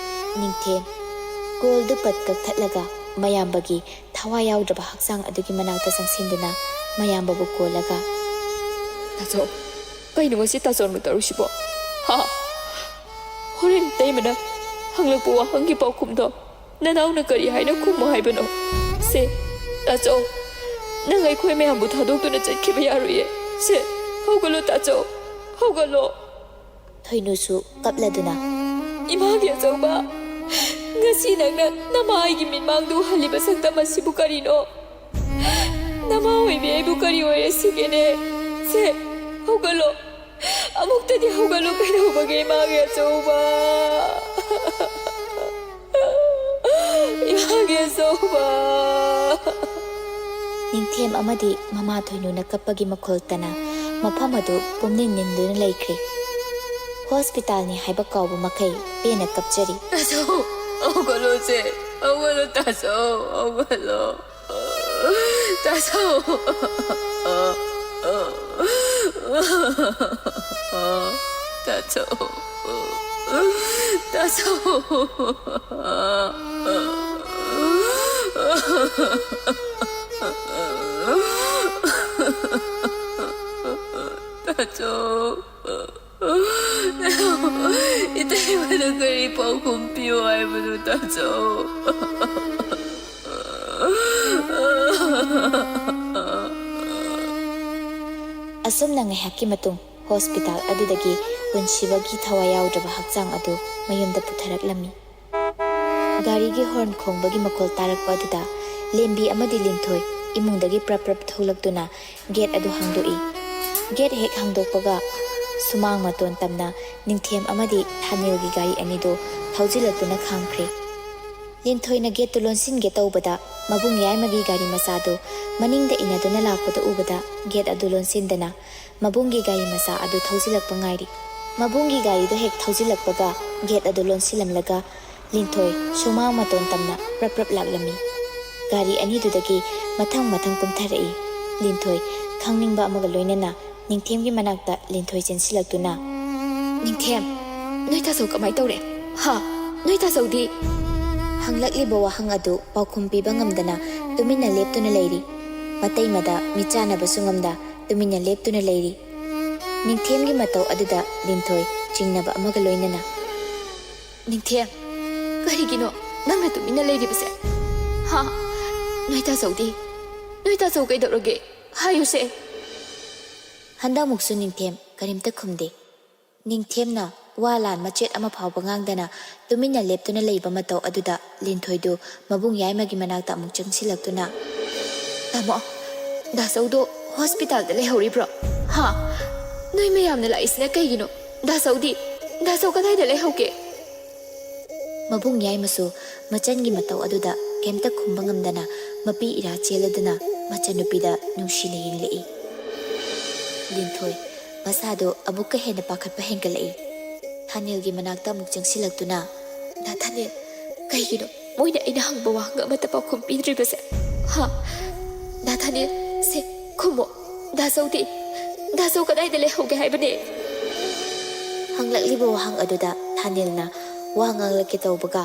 ꯅꯤꯡꯊꯦꯝ ꯀꯣꯜꯗꯨ ꯄꯠ ꯀꯛꯊꯠꯂꯒ ꯃꯌꯥꯝꯕꯒꯤ ꯊꯋꯥꯏ ꯌꯥꯎꯗ꯭ꯔꯕ ꯍꯛꯆꯥꯡ ꯑꯗꯨꯒꯤ ꯃꯅꯥꯛꯇ ꯆꯪꯁꯤꯟꯗꯨꯅ ꯃꯌꯥꯝꯕꯕꯨ ꯀꯣꯜꯂꯒ, "ꯇꯥꯆꯧ, ꯀꯩꯅꯣ ꯉꯁꯤ ꯇꯥꯆꯧꯅ ꯇꯧꯔꯤꯁꯤꯕꯣ? ꯍꯥ? ꯍꯣꯔꯦꯟ ꯏꯇꯩꯃꯅ ꯍꯪꯂꯛꯄ ꯋꯥꯍꯪꯒꯤ ꯄꯥꯎꯈꯨꯝꯗꯣ ꯅꯅꯥꯎꯅ ꯀꯔꯤ ꯍꯥꯏꯅ ꯈꯨꯝꯃꯣ ꯍꯥꯏꯕꯅꯣ? ꯁꯦ, ꯇꯥꯆꯧ, ꯅꯪ ꯑꯩꯈꯣꯏ ꯃꯌꯥꯝꯕꯨ ꯊꯥꯗꯣꯛꯇꯨꯅ ꯆꯠꯈꯤꯕ ꯌꯥꯔꯣꯏꯌꯦ꯫ ꯁꯦ, ꯍꯧꯒꯠꯂꯣ ꯇꯥꯆꯧ, ꯍꯧꯒꯠꯂꯣ꯫" ꯊꯣꯏꯅꯨꯁꯨ ꯀꯞꯂꯗꯨꯅ, "ꯏꯃꯥꯒꯤ ꯑꯆꯧꯕ, ꯉꯁꯤ ꯅꯪꯅ ꯅꯃꯥ ꯑꯩꯒꯤ ꯃꯤꯠꯃꯥꯡꯗ ꯎꯍꯜꯂꯤꯕ ꯁꯛꯇꯝ ꯑꯁꯤꯕꯨ ꯀꯔꯤꯅꯣ? ꯅꯃꯥ ꯑꯣꯏꯕꯤ ꯑꯩꯕꯨ ꯀꯔꯤ ꯑꯣꯏꯔꯁꯤꯒꯦꯅꯦ? ꯁꯦ, ꯍꯧꯒꯠꯂꯣ, ꯑꯃꯨꯛꯇꯗꯤ ꯍꯧꯒꯠꯂꯣ, ꯀꯩꯗꯧꯕꯒꯦ ꯏꯃꯥꯒꯤ ꯑꯆꯧꯕ?" ꯏꯃꯥꯒꯤ ꯑꯆꯧꯕ! ꯅꯤꯡꯊꯦꯝ ꯑꯃꯗꯤ ꯃꯃꯥ ꯊꯣꯏꯅꯨꯅ ꯀꯞꯄꯒꯤ ꯃꯈꯣꯜ ꯇꯅ ꯃꯐꯝ ꯑꯗꯨ ꯄꯨꯝꯅꯤꯡ ꯅꯤꯡꯗꯨꯅ ꯂꯩꯈ꯭ꯔꯦ꯫ ꯍꯣꯁꯄꯤꯇꯥꯜꯅꯤ ꯍꯥꯏꯕ ꯀꯥꯎꯕ ꯃꯈꯩ ꯄꯦꯟꯅ ꯀꯞꯆꯔꯤ꯫ ꯇꯥꯆꯧ, ꯍꯧꯒꯠꯂꯣꯁꯦ꯫ ꯍꯧꯒꯠꯂꯣ ꯇꯥꯆꯧ, ꯍꯧꯒꯠꯂꯣ꯫ ꯇꯥꯆꯧ꯫ ꯇꯥꯆꯧ꯫ ꯇꯥꯆꯧ꯫ ꯇꯥꯆꯧ꯫ ꯏꯇꯩꯃꯗ ꯀꯔꯤ ꯄꯥꯎꯈꯨꯝ ꯄꯤꯌꯨ ꯍꯥꯏꯕꯅꯣ ꯇꯥꯆꯧ? ꯑꯁꯨꯝꯅ ꯉꯥꯏꯍꯥꯛꯀꯤ ꯃꯇꯨꯡ ꯍꯣꯁꯄꯤꯇꯥꯜ ꯑꯗꯨꯗꯒꯤ ꯄꯨꯟꯁꯤꯕꯒꯤ ꯊꯋꯥꯏ ꯌꯥꯎꯗ꯭ꯔꯕ ꯍꯛꯆꯥꯡ ꯑꯗꯨ ꯃꯌꯨꯝꯗ ꯄꯨꯊꯔꯛꯂꯝꯃꯤ꯫ ꯒꯥꯔꯤꯒꯤ ꯍꯣꯔꯟ ꯈꯣꯡꯕꯒꯤ ꯃꯈꯣꯜ ꯇꯥꯔꯛꯄ ꯑꯗꯨꯗ ꯂꯦꯝꯕꯤ ꯑꯃꯗꯤ ꯂꯤꯟꯊꯣꯏ ꯏꯃꯨꯡꯗꯒꯤ ꯄ꯭ꯔꯞ ꯄ꯭ꯔꯞ ꯊꯣꯛꯂꯛꯇꯨꯅ ꯒꯦꯠ ꯑꯗꯨ ꯍꯥꯡꯗꯣꯛꯏ꯫ ꯒꯦꯠ ꯍꯦꯛ ꯍꯥꯡꯗꯣꯛꯄꯒ ꯁꯨꯃꯥꯡ ꯃꯇꯣꯟ ꯇꯝꯅ ꯅꯤꯡꯊꯦꯝ ꯑꯃꯗꯤ ꯊꯥꯅꯤꯜꯒꯤ ꯒꯥꯔꯤ ꯑꯅꯤꯗꯨ ꯊꯧꯖꯤꯜꯂꯛꯇꯨꯅ ꯈꯥꯝꯈ꯭ꯔꯦ꯫ ꯂꯤꯟꯊꯣꯏꯅ ꯒꯦꯠꯇꯨ ꯂꯣꯟꯁꯤꯟꯒꯦ ꯇꯧꯕꯗ ꯃꯕꯨꯡ ꯌꯥꯏꯃꯒꯤ ꯒꯥꯔꯤ ꯃꯆꯥꯗꯨ ꯃꯅꯤꯡꯗ ꯏꯟꯅꯗꯨꯅ ꯂꯥꯛꯄꯗꯨ ꯎꯕꯗ ꯒꯦꯠ ꯑꯗꯨ ꯂꯣꯟꯁꯤꯟꯗꯅ ꯃꯕꯨꯡꯒꯤ ꯒꯥꯔꯤ ꯃꯆꯥ ꯑꯗꯨ ꯊꯧꯖꯤꯜꯂꯛꯄ ꯉꯥꯏꯔꯤ꯫ ꯃꯕꯨꯡꯒꯤ ꯒꯥꯔꯤꯗꯨ ꯍꯦꯛ ꯊꯧꯖꯤꯜꯂꯛꯄꯒ ꯒꯦꯠ ꯑꯗꯨ ꯂꯣꯟꯁꯤꯜꯂꯝꯂꯒ ꯂꯤꯟꯊꯣꯏ ꯁꯨꯃꯥꯡ ꯃꯇꯣꯟ ꯇꯝꯅ ꯄ꯭ꯔꯞ ꯄ꯭ꯔꯞ ꯂꯥꯛꯂꯝꯃꯤ꯫ ꯒꯥꯔꯤ ꯑꯅꯤꯗꯨꯗꯒꯤ ꯃꯊꯪ ꯃꯊꯪ ꯀꯨꯝꯊꯔꯛꯏ꯫ ꯂꯤꯟꯊꯣꯏ ꯈꯪꯅꯤꯡꯕ ꯑꯃꯒ ꯂꯣꯏꯅꯅ ꯅꯤꯡꯊꯦꯝꯒꯤ ꯃꯅꯥꯛꯇ ꯂꯤꯟꯊꯣꯏ ꯆꯦꯟꯁꯤꯜꯂꯛꯇꯨꯅ, "ꯅꯤꯡꯊꯦꯝ, ꯅꯣꯏ ꯇꯥꯆꯧ ꯀꯃꯥꯏ ꯇꯧꯔꯦ? ꯍꯥ? ꯅꯣꯏ ꯇꯥꯆꯧꯗꯤ?" ꯍꯪꯂꯛꯂꯤꯕ ꯋꯥꯍꯪ ꯑꯗꯨ ꯄꯥꯎꯈꯨꯝ ꯄꯤꯕ ꯉꯝꯗꯅ ꯇꯨꯃꯤꯟꯅ ꯂꯦꯞꯇꯨꯅ ꯂꯩꯔꯤ꯫ ꯃꯇꯩꯃꯗ ꯃꯤꯠ ꯆꯥꯟꯅꯕꯁꯨ ꯉꯝꯗ ꯇꯨꯃꯤꯟꯅ ꯂꯦꯞꯇꯨꯅ ꯂꯩꯔꯤ꯫ ꯅꯤꯡꯊꯦꯝꯒꯤ ꯃꯇꯧ ꯑꯗꯨꯗ ꯂꯤꯟꯊꯣꯏ ꯆꯤꯡꯅꯕ ꯑꯃꯒ ꯂꯣꯏꯅꯅ, "ꯅꯤꯡꯊꯦꯝ, ꯀꯔꯤꯒꯤꯅꯣ ꯅꯪꯅ ꯇꯨꯃꯤꯟꯅ ꯂꯩꯔꯤꯕꯁꯦ? ꯍꯥ? ꯅꯣꯏ ꯇꯥꯆꯧꯗꯤ? ꯅꯣꯏ ꯇꯥꯆꯧ ꯀꯩꯗꯧꯔꯒꯦ? ꯍꯥꯏꯌꯨꯁꯦ!" ꯍꯟꯗꯛꯃꯨꯛꯁꯨ ꯅꯤꯡꯊꯦꯝ ꯀꯔꯤꯝꯇ ꯈꯨꯝꯗꯦ꯫ ꯅꯤꯡꯊꯦꯝꯅ ꯋꯥ ꯂꯥꯟ ꯃꯆꯦꯠ ꯑꯃ ꯐꯥꯎꯕ ꯉꯥꯡꯗꯅ ꯇꯨꯃꯤꯟꯅ ꯂꯦꯞꯇꯨꯅ ꯂꯩꯕ ꯃꯇꯧ ꯑꯗꯨꯗ ꯂꯤꯟꯊꯣꯏꯗꯨ ꯃꯕꯨꯡ ꯌꯥꯏꯃꯒꯤ ꯃꯅꯥꯛꯇ ꯑꯃꯨꯛ ꯆꯪꯁꯤꯜꯂꯛꯇꯨꯅ, "ꯇꯥꯃꯣ, ꯗꯥꯆꯧꯗꯣ ꯍꯣꯁꯄꯤꯇꯥꯜꯗ ꯂꯩꯍꯧꯔꯤꯕ꯭ꯔꯣ? ꯍꯥ? ꯅꯣꯏ ꯃꯌꯥꯝꯅ ꯂꯥꯛꯏꯁꯤꯅ ꯀꯩꯒꯤꯅꯣ? ꯗꯥꯆꯧꯗꯤ? ꯗꯥꯆꯧ ꯀꯗꯥꯏꯗ ꯂꯩꯍꯧꯒꯦ?" ꯃꯕꯨꯡ ꯌꯥꯏꯃꯁꯨ ꯃꯆꯟꯒꯤ ꯃꯇꯧ ꯑꯗꯨꯗ ꯀꯩꯝꯇ ꯈꯨꯝꯕ ꯉꯝꯗꯅ ꯃꯄꯤ ꯏꯔꯥ ꯆꯦꯜꯂꯗꯨꯅ ꯃꯆꯟꯅꯨꯄꯤꯗ ꯅꯨꯡꯁꯤꯅ ꯌꯦꯡꯂꯛꯏ꯫ ꯂꯤꯟꯊꯣꯏ ꯃꯁꯥꯗꯣ ꯑꯃꯨꯛꯀ ꯍꯦꯟꯅ ꯄꯥꯈꯠꯄ ꯍꯦꯟꯒꯠꯂꯛꯏ꯫ ꯊꯥꯅꯦꯜꯒꯤ ꯃꯅꯥꯛꯇ ꯑꯃꯨꯛ ꯆꯪꯁꯤꯜꯂꯛꯇꯨꯅ, "ꯗꯥ ꯊꯥꯅꯦꯜ, ꯀꯩꯒꯤꯅꯣ ꯃꯣꯏꯅ ꯑꯩꯅ ꯍꯪꯕ ꯋꯥꯍꯪ ꯑꯃꯠꯇ ꯄꯥꯎꯈꯨꯝ ꯄꯤꯗ꯭ꯔꯤꯕꯁꯦ? ꯍꯥ? ꯗꯥ ꯊꯥꯅꯦꯜ, ꯁꯦ, ꯈꯨꯝꯃꯣ꯫ ꯗꯥ ꯆꯧꯗꯤ? ꯗꯥ ꯆꯧ ꯀꯗꯥꯏꯗ ꯂꯩꯍꯧꯒꯦ ꯍꯥꯏꯕꯅꯦ?" ꯍꯪꯂꯛꯂꯤꯕ ꯋꯥꯍꯪ ꯑꯗꯨꯗ ꯊꯥꯅꯦꯜꯅ ꯋꯥ ꯉꯥꯡꯂꯛꯀꯦ ꯇꯧꯕꯒ,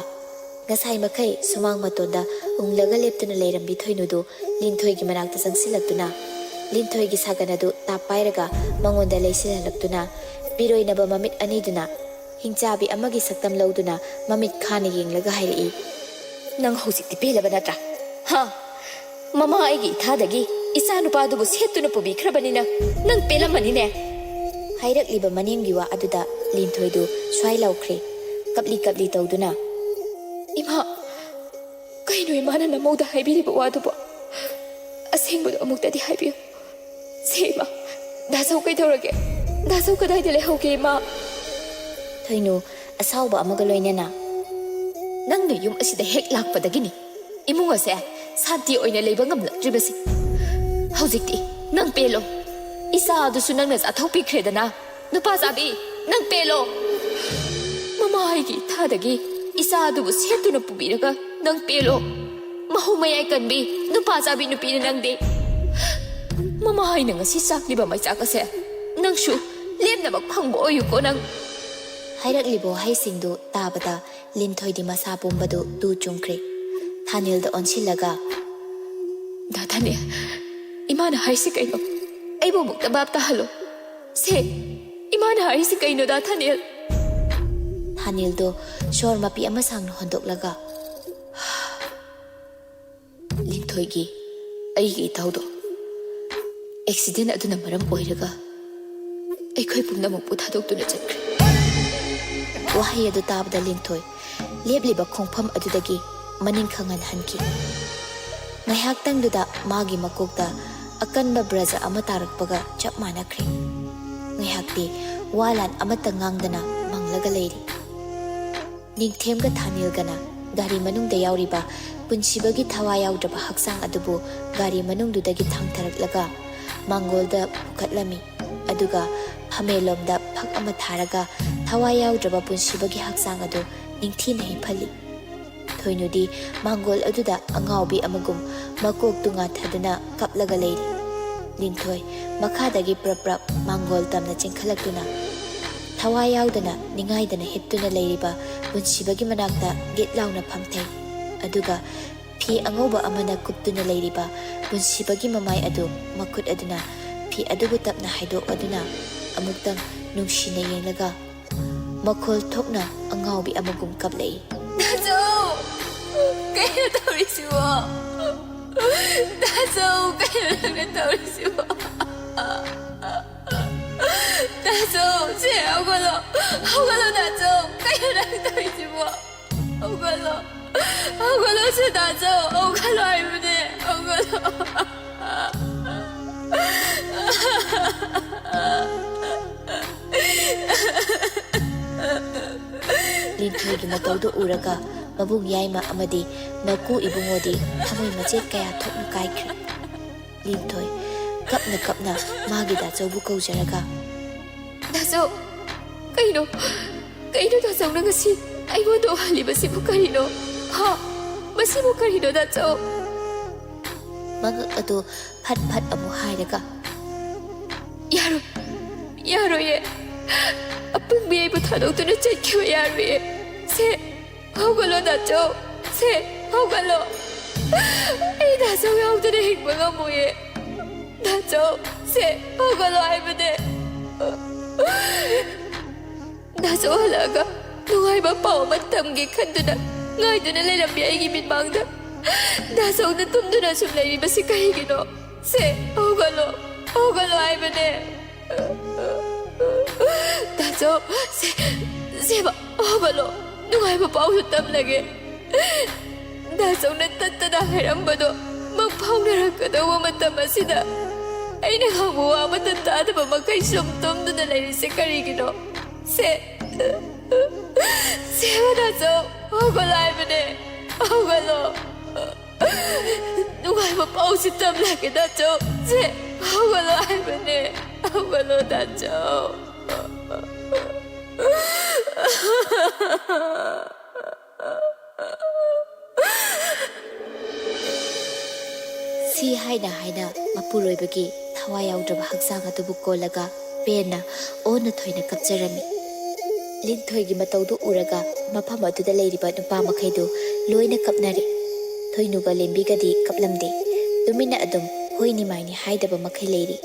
ꯉꯁꯥꯏ ꯃꯈꯩ ꯁꯨꯃꯥꯡ ꯃꯇꯣꯟꯗ ꯎꯪꯂꯒ ꯂꯦꯞꯇꯨꯅ ꯂꯩꯔꯝꯕꯤ ꯊꯣꯏꯅꯨꯗꯨ ꯂꯤꯟꯊꯣꯏꯒꯤ ꯃꯅꯥꯛꯇ ꯆꯪꯁꯤꯜꯂꯛꯇꯨꯅ, ꯂꯤꯟꯊꯣꯏꯒꯤ ꯁꯥꯒꯟ ꯑꯗꯨ ꯇꯥꯞ ꯄꯥꯏꯔꯒ ꯃꯉꯣꯟꯗ ꯂꯩꯁꯤꯜꯍꯜꯂꯛꯇꯨꯅ, ꯄꯤꯔꯣꯏꯅꯕ ꯃꯃꯤꯠ ꯑꯅꯤꯗꯨꯅ ꯍꯤꯡꯆꯥꯕꯤ ꯑꯃꯒꯤ ꯁꯛꯇꯝ ꯂꯧꯗꯨꯅ ꯃꯃꯤꯠ ꯈꯥꯅ ꯌꯦꯡꯂꯒ ꯍꯥꯏꯔꯛꯏ, "ꯅꯪ ꯍꯧꯖꯤꯛꯇꯤ ꯄꯦꯜꯂꯕ ꯅꯠꯇ꯭ꯔꯥ? ꯍꯥ? ꯃꯃꯥ ꯑꯩꯒꯤ ꯏꯊꯥꯗꯒꯤ ꯏꯆꯥ ꯅꯨꯄꯥꯗꯨꯕꯨ ꯁꯦꯠꯇꯨꯅ ꯄꯨꯕꯤꯈ꯭ꯔꯕꯅꯤꯅ ꯅꯪ ꯄꯦꯜꯂꯝꯃꯅꯤꯅꯦ?" ꯍꯥꯏꯔꯛꯂꯤꯕ ꯃꯅꯦꯝꯒꯤ ꯋꯥ ꯑꯗꯨꯗ ꯂꯤꯟꯊꯣꯏꯗꯨ ꯁ꯭ꯋꯥꯏ ꯂꯥꯎꯈ꯭ꯔꯦ꯫ ꯀꯞꯂꯤ ꯀꯞꯂꯤ ꯇꯧꯗꯨꯅ, "ꯏꯃꯥ, ꯀꯩꯅꯣ ꯏꯃꯥꯅ ꯅꯃꯧꯗ ꯍꯥꯏꯕꯤꯔꯤꯕ ꯋꯥꯗꯨꯕꯣ? ꯑꯁꯦꯡꯕꯗꯣ ꯑꯃꯨꯛꯇꯗꯤ ꯍꯥꯏꯕꯤꯌꯨ꯫ ꯁꯦ ꯏꯃꯥ, ꯗꯥ ꯆꯧ ꯀꯩꯗꯧꯔꯒꯦ? ꯗꯥ ꯆꯧ ꯀꯗꯥꯏꯗ ꯂꯩꯍꯧꯒꯦ ꯏꯃꯥ?" ꯊꯣꯏꯅꯨ ꯑꯁꯥꯎꯕ ꯑꯃꯒ ꯂꯣꯏꯅꯅ, "ꯅꯪꯅ ꯌꯨꯝ ꯑꯁꯤꯗ ꯍꯦꯛ ꯂꯥꯛꯄꯗꯒꯤꯅꯤ ꯏꯃꯨꯡ ꯑꯁꯦ ꯁꯥꯟꯇꯤ ꯑꯣꯏꯅ ꯂꯩꯕ ꯉꯝꯂꯛꯇ꯭ꯔꯤꯕꯁꯤ꯫ ꯍꯧꯖꯤꯛꯇꯤ ꯅꯪ ꯄꯦꯜꯂꯣ꯫ ꯏꯆꯥ ꯑꯗꯨꯁꯨ ꯅꯪꯅ ꯆꯥꯊꯣꯛꯄꯤꯈ꯭ꯔꯦꯗꯅ꯫ ꯅꯨꯄꯥ ꯆꯥꯕꯤ, ꯅꯪ ꯄꯦꯜꯂꯣ꯫ ꯃꯃꯥ ꯑꯩꯒꯤ ꯏꯊꯥꯗꯒꯤ ꯏꯆꯥ ꯑꯗꯨꯕꯨ ꯁꯦꯠꯇꯨꯅ ꯄꯨꯕꯤꯔꯒ ꯅꯪ ꯄꯦꯜꯂꯣ꯫ ꯃꯍꯧ ꯃꯌꯥꯏ ꯀꯟꯕꯤ ꯅꯨꯄꯥ ꯆꯥꯕꯤ ꯅꯨꯄꯤꯅ ꯅꯪꯗꯤ꯫ ꯃꯃꯥ ꯑꯩꯅ ꯉꯁꯤ ꯆꯥꯛꯂꯤꯕ ꯃꯩꯆꯥꯛ ꯑꯁꯦ ꯅꯪꯁꯨ ꯂꯦꯝꯅꯃꯛ ꯐꯪꯕ ꯑꯣꯏꯌꯨꯀꯣ ꯅꯪ꯫" ꯍꯥꯏꯔꯛꯂꯤꯕ ꯋꯥꯍꯩꯁꯤꯡꯗꯨ ꯇꯥꯕꯗ ꯂꯤꯟꯊꯣꯏꯗꯤ ꯃꯁꯥ ꯄꯨꯝꯕꯗꯨ ꯇꯨ ꯆꯨꯡꯈ꯭ꯔꯦ꯫ ꯊꯥꯅꯦꯜꯗ ꯑꯣꯟꯁꯤꯜꯂꯒ, "ꯗꯥ ꯊꯥꯅꯦꯜ, ꯏꯃꯥꯅ ꯍꯥꯏꯁꯤ ꯀꯩꯅꯣ? ꯑꯩꯕꯨ ꯑꯃꯨꯛꯇ ꯚꯥꯞ ꯇꯥꯍꯜꯂꯣ꯫ ꯁꯦ, ꯏꯃꯥꯅ ꯍꯥꯏꯔꯤꯁꯤ ꯀꯩꯅꯣ, ꯗꯥ ꯊꯥꯅꯦꯜ?" ꯊꯥꯅꯦꯜꯗꯣ ꯁꯣꯔ ꯃꯄꯤ ꯑꯃ ꯁꯥꯡꯅ ꯍꯣꯟꯗꯣꯛꯂꯒ, "ꯂꯤꯟꯊꯣꯏꯒꯤ, ꯑꯩꯒꯤ ꯏꯇꯥꯎꯗꯣ ꯑꯦꯛꯁꯤꯗꯦꯟ ꯑꯗꯨꯅ ꯃꯔꯝ ꯑꯣꯏꯔꯒ ꯑꯩꯈꯣꯏ ꯄꯨꯝꯅꯃꯛꯄꯨ ꯊꯥꯗꯣꯛꯇꯨꯅ ꯆꯠꯈ꯭ꯔꯦ꯫" ꯋꯥꯍꯩ ꯑꯗꯨ ꯇꯥꯕꯗ ꯂꯤꯟꯊꯣꯏ ꯂꯦꯞꯂꯤꯕ ꯈꯣꯡꯐꯝ ꯑꯗꯨꯗꯒꯤ ꯃꯅꯤꯡ ꯈꯪꯍꯟ ꯍꯟꯈꯤ꯫ ꯉꯥꯏꯍꯥꯛꯇꯪꯗꯨꯗ ꯃꯥꯒꯤ ꯃꯀꯣꯛꯇ ꯑꯀꯟꯕ ꯕ꯭ꯔꯖ ꯑꯃ ꯇꯥꯔꯛꯄꯒ ꯆꯞ ꯃꯥꯟꯅꯈ꯭ꯔꯦ꯫ ꯉꯥꯏꯍꯥꯛꯇꯤ ꯋꯥ ꯂꯥꯟ ꯑꯃꯠꯇ ꯉꯥꯡꯗꯅ ꯃꯪꯂꯒ ꯂꯩꯔꯤ꯫ ꯅꯤꯡꯊꯦꯝꯒ ꯊꯥꯅꯦꯜꯒꯅ ꯒꯥꯔꯤ ꯃꯅꯨꯡꯗ ꯌꯥꯎꯔꯤꯕ ꯄꯨꯟꯁꯤꯕꯒꯤ ꯊꯋꯥꯏ ꯌꯥꯎꯗ꯭ꯔꯕ ꯍꯛꯆꯥꯡ ꯑꯗꯨꯕꯨ ꯒꯥꯔꯤ ꯃꯅꯨꯡꯗꯨꯗꯒꯤ ꯊꯥꯡꯊꯔꯛꯂꯒ ꯃꯥꯡꯒꯣꯜꯗ ꯄꯨꯈꯠꯂꯝꯃꯤ꯫ ꯑꯗꯨꯒ ꯐꯝꯃꯦꯟꯂꯣꯝꯗ ꯐꯛ ꯑꯃ ꯊꯥꯔꯒ ꯊꯋꯥꯏ ꯌꯥꯎꯗ꯭ꯔꯕ ꯄꯨꯟꯁꯤꯕꯒꯤ ꯍꯛꯆꯥꯡ ꯑꯗꯨ ꯅꯤꯡꯊꯤꯅ ꯍꯤꯞꯍꯜꯂꯤ꯫ ꯊꯣꯏꯅꯨꯗꯤ ꯃꯥꯡꯒꯣꯜ ꯑꯗꯨꯗ ꯑꯉꯥꯎꯕꯤ ꯑꯃꯒꯨꯝ ꯃꯀꯣꯛ ꯇꯨꯉꯥꯊꯗꯨꯅ ꯀꯞꯂꯒ ꯂꯩꯔꯤ꯫ ꯂꯤꯟꯊꯣꯏ ꯃꯈꯥꯗꯒꯤ ꯄ꯭ꯔꯞ ꯄ꯭ꯔꯞ ꯃꯥꯡꯒꯣꯜ ꯇꯝꯅ ꯆꯦꯟꯈꯠꯂꯛꯇꯨꯅ ꯊꯋꯥꯏ ꯌꯥꯎꯗꯅ ꯅꯤꯡꯉꯥꯏꯗꯅ ꯍꯤꯞꯇꯨꯅ ꯂꯩꯔꯤꯕ ꯄꯨꯟꯁꯤꯕꯒꯤ ꯃꯅꯥꯛꯇ ꯒꯤꯠ ꯂꯥꯎꯅ ꯐꯝꯊꯩ꯫ ꯑꯗꯨꯒ ꯐꯤ ꯑꯉꯧꯕ ꯑꯃꯅ ꯀꯨꯞꯇꯨꯅ ꯂꯩꯔꯤꯕ ꯄꯨꯟꯁꯤꯕꯒꯤ ꯃꯃꯥꯏ ꯑꯗꯨ ꯃꯈꯨꯠ ꯑꯗꯨꯅ ꯐꯤ ꯑꯗꯨꯕꯨ ꯇꯞꯅ ꯍꯥꯏꯗꯣꯛꯂꯗꯨꯅ ꯑꯃꯨꯛꯇꯪ ꯅꯨꯡꯁꯤꯅ ꯌꯦꯡꯂꯒ ꯃꯈꯣꯜ ꯊꯣꯛꯅ ꯑꯉꯥꯎꯕꯤ ꯑꯃꯒꯨꯝ ꯀꯞꯂꯛꯏ꯫ ꯗꯥꯆꯧ! ꯀꯩꯅꯣ ꯇꯧꯔꯤꯁꯤꯕꯣ? ꯗꯥꯆꯧ, ꯀꯩꯅꯣ ꯅꯪꯅ ꯇꯧꯔꯤꯁꯤꯕꯣ? ꯗꯥꯆꯧ, ꯁꯦ ꯍꯧꯒꯠꯂꯣ꯫ ꯍꯧꯒꯠꯂꯣ ꯗꯥꯆꯧ꯫ ꯀꯩꯅꯣ ꯅꯪ ꯇꯧꯔꯤꯁꯤꯕꯣ? ꯍꯧꯒꯠꯂꯣ꯫ ꯍꯧꯒꯠꯂꯣ ꯁꯦ ꯗꯥꯆꯧ꯫ ꯍꯧꯒꯠꯂꯣ ꯍꯥꯏꯕꯅꯦ꯫ ꯍꯧꯒꯠꯂꯣ꯫ ꯂꯤꯟꯊꯣꯏꯒꯤ ꯃꯇꯧꯗꯨ ꯎꯔꯒ ꯃꯕꯨꯡ ꯌꯥꯏꯃ ꯑꯃꯗꯤ ꯃꯀꯨ ꯏꯕꯨꯡꯉꯣꯗꯤ ꯊꯃꯣꯏ ꯃꯆꯦꯠ ꯀꯌꯥ ꯊꯣꯛꯅ ꯀꯥꯏꯈ꯭ꯔꯦ꯫ ꯂꯤꯟꯊꯣꯏ ꯀꯞꯅ ꯀꯞꯅ ꯃꯥꯒꯤ ꯗꯥꯆꯧꯕꯨ ꯀꯧꯖꯔꯒ, "ꯗꯥꯆꯧ, ꯀꯩꯅꯣ? ꯀꯩꯅꯣ ꯗꯥꯆꯧꯅ ꯉꯁꯤ ꯑꯩꯉꯣꯟꯗ ꯎꯍꯜꯂꯤꯕꯁꯤꯕꯨ ꯀꯔꯤꯅꯣ? ꯍꯥ? ꯃꯁꯤꯕꯨ ꯀꯔꯤꯅꯣ ꯗꯥꯆꯧ?" ꯃꯉꯛ ꯑꯗꯨ ꯐꯠ ꯐꯠ ꯑꯃꯨꯛ ꯍꯥꯏꯔꯒ, "ꯌꯥꯔꯣꯏ, ꯌꯥꯔꯣꯏꯌꯦ꯫ ꯑꯄꯪꯕꯤ ꯑꯩꯕꯨ ꯊꯥꯗꯣꯛꯇꯨꯅ ꯆꯠꯈꯤꯕ ꯌꯥꯔꯣꯏꯌꯦ꯫ ꯁꯦ, ꯍꯧꯒꯠꯂꯣ ꯗꯥꯆꯧ꯫ ꯁꯦ, ꯍꯧꯒꯠꯂꯣ꯫ ꯑꯩ ꯗꯥꯆꯧ ꯌꯥꯎꯗꯅ ꯍꯤꯡꯕ ꯉꯝꯃꯣꯏꯌꯦ꯫ ꯗꯥꯆꯧ, ꯁꯦ, ꯍꯧꯒꯠꯂꯣ ꯍꯥꯏꯕꯅꯦ꯫ ꯗꯥꯆꯧ ꯍꯜꯂꯛꯑꯒ ꯅꯨꯡꯉꯥꯏꯕ ꯄꯥꯎ ꯑꯃ ꯇꯝꯒꯦ ꯈꯟꯗꯨꯅ ꯉꯥꯏꯗꯨꯅ ꯂꯩꯔꯝꯃꯤ ꯑꯩꯒꯤ ꯃꯤꯠꯃꯥꯡꯗ꯫ ꯗꯥꯆꯧꯅ ꯇꯨꯝꯗꯨꯅ ꯁꯨꯝ ꯂꯩꯔꯤꯕꯁꯤ ꯀꯔꯤꯒꯤꯅꯣ? ꯁꯦ, ꯍꯧꯒꯠꯂꯣ, ꯍꯧꯒꯠꯂꯣ ꯍꯥꯏꯕꯅꯦ꯫ ꯗꯥꯆꯧ, ꯁꯦ, ꯁꯦꯕ, ꯍꯧꯒꯠꯂꯣ꯫ ꯅꯨꯡꯉꯥꯏꯕ ꯄꯥꯎꯁꯨ ꯇꯝꯂꯒꯦ꯫ ꯗꯥꯆꯧꯅ ꯇꯠꯇꯅ ꯍꯥꯏꯔꯝꯕꯗꯣ ꯃꯪ ꯐꯥꯎꯅꯔꯛꯀꯗꯧꯕ ꯃꯇꯝ ꯑꯁꯤꯗ ꯑꯩꯅ ꯉꯥꯡꯕ ꯋꯥ ꯑꯃꯠꯇ ꯇꯥꯗꯕ ꯃꯈꯩ ꯁꯨꯝ ꯇꯨꯝꯗꯨꯅ ꯂꯩꯔꯤꯁꯦ ꯀꯔꯤꯒꯤꯅꯣ? ꯁꯦ, ꯁꯦꯕ ꯗꯥꯆꯧ, ꯍꯧꯒꯠꯂꯣ ꯍꯥꯏꯕꯅꯦ, ꯍꯧꯒꯠꯂꯣ꯫ ꯅꯨꯡꯉꯥꯏꯕ ꯄꯥꯎꯁꯤ ꯇꯝꯂꯒꯦ ꯗꯥꯆꯧ꯫ ꯁꯦ, ꯍꯧꯒꯠꯂꯣ ꯍꯥꯏꯕꯅꯦ, ꯍꯧꯒꯠꯂꯣ ꯗꯥꯆꯧ꯫ ꯁꯤ ꯍꯥꯏꯅ ꯍꯥꯏꯅ ꯃꯄꯨꯔꯣꯏꯕꯒꯤ ꯊꯋꯥꯏ ꯌꯥꯎꯗ꯭ꯔꯕ ꯍꯛꯆꯥꯡ ꯑꯗꯨꯕꯨ ꯀꯣꯜꯂꯒ ꯄꯦꯟꯅ ꯑꯣꯟꯅ ꯊꯣꯏꯅ ꯀꯞꯆꯔꯝꯃꯤ꯫ ꯂꯤꯟꯊꯣꯏꯒꯤ ꯃꯇꯧꯗꯨ ꯎꯔꯒ ꯃꯐꯝ ꯑꯗꯨꯗ ꯂꯩꯔꯤꯕ ꯅꯨꯄꯥ ꯃꯈꯩꯗꯨ ꯂꯣꯏꯅ ꯀꯞꯅꯔꯤ꯫ ꯊꯣꯏꯅꯨꯒ ꯂꯦꯝꯕꯤꯒꯗꯤ ꯀꯞꯂꯝꯗꯦ꯫ ꯇꯨꯃꯤꯟꯅ ꯑꯗꯨꯝ ꯍꯣꯏꯅꯤ ꯃꯥꯏꯅꯤ ꯍꯥꯏꯗꯕ ꯃꯈꯩ ꯂꯩꯔꯤ꯫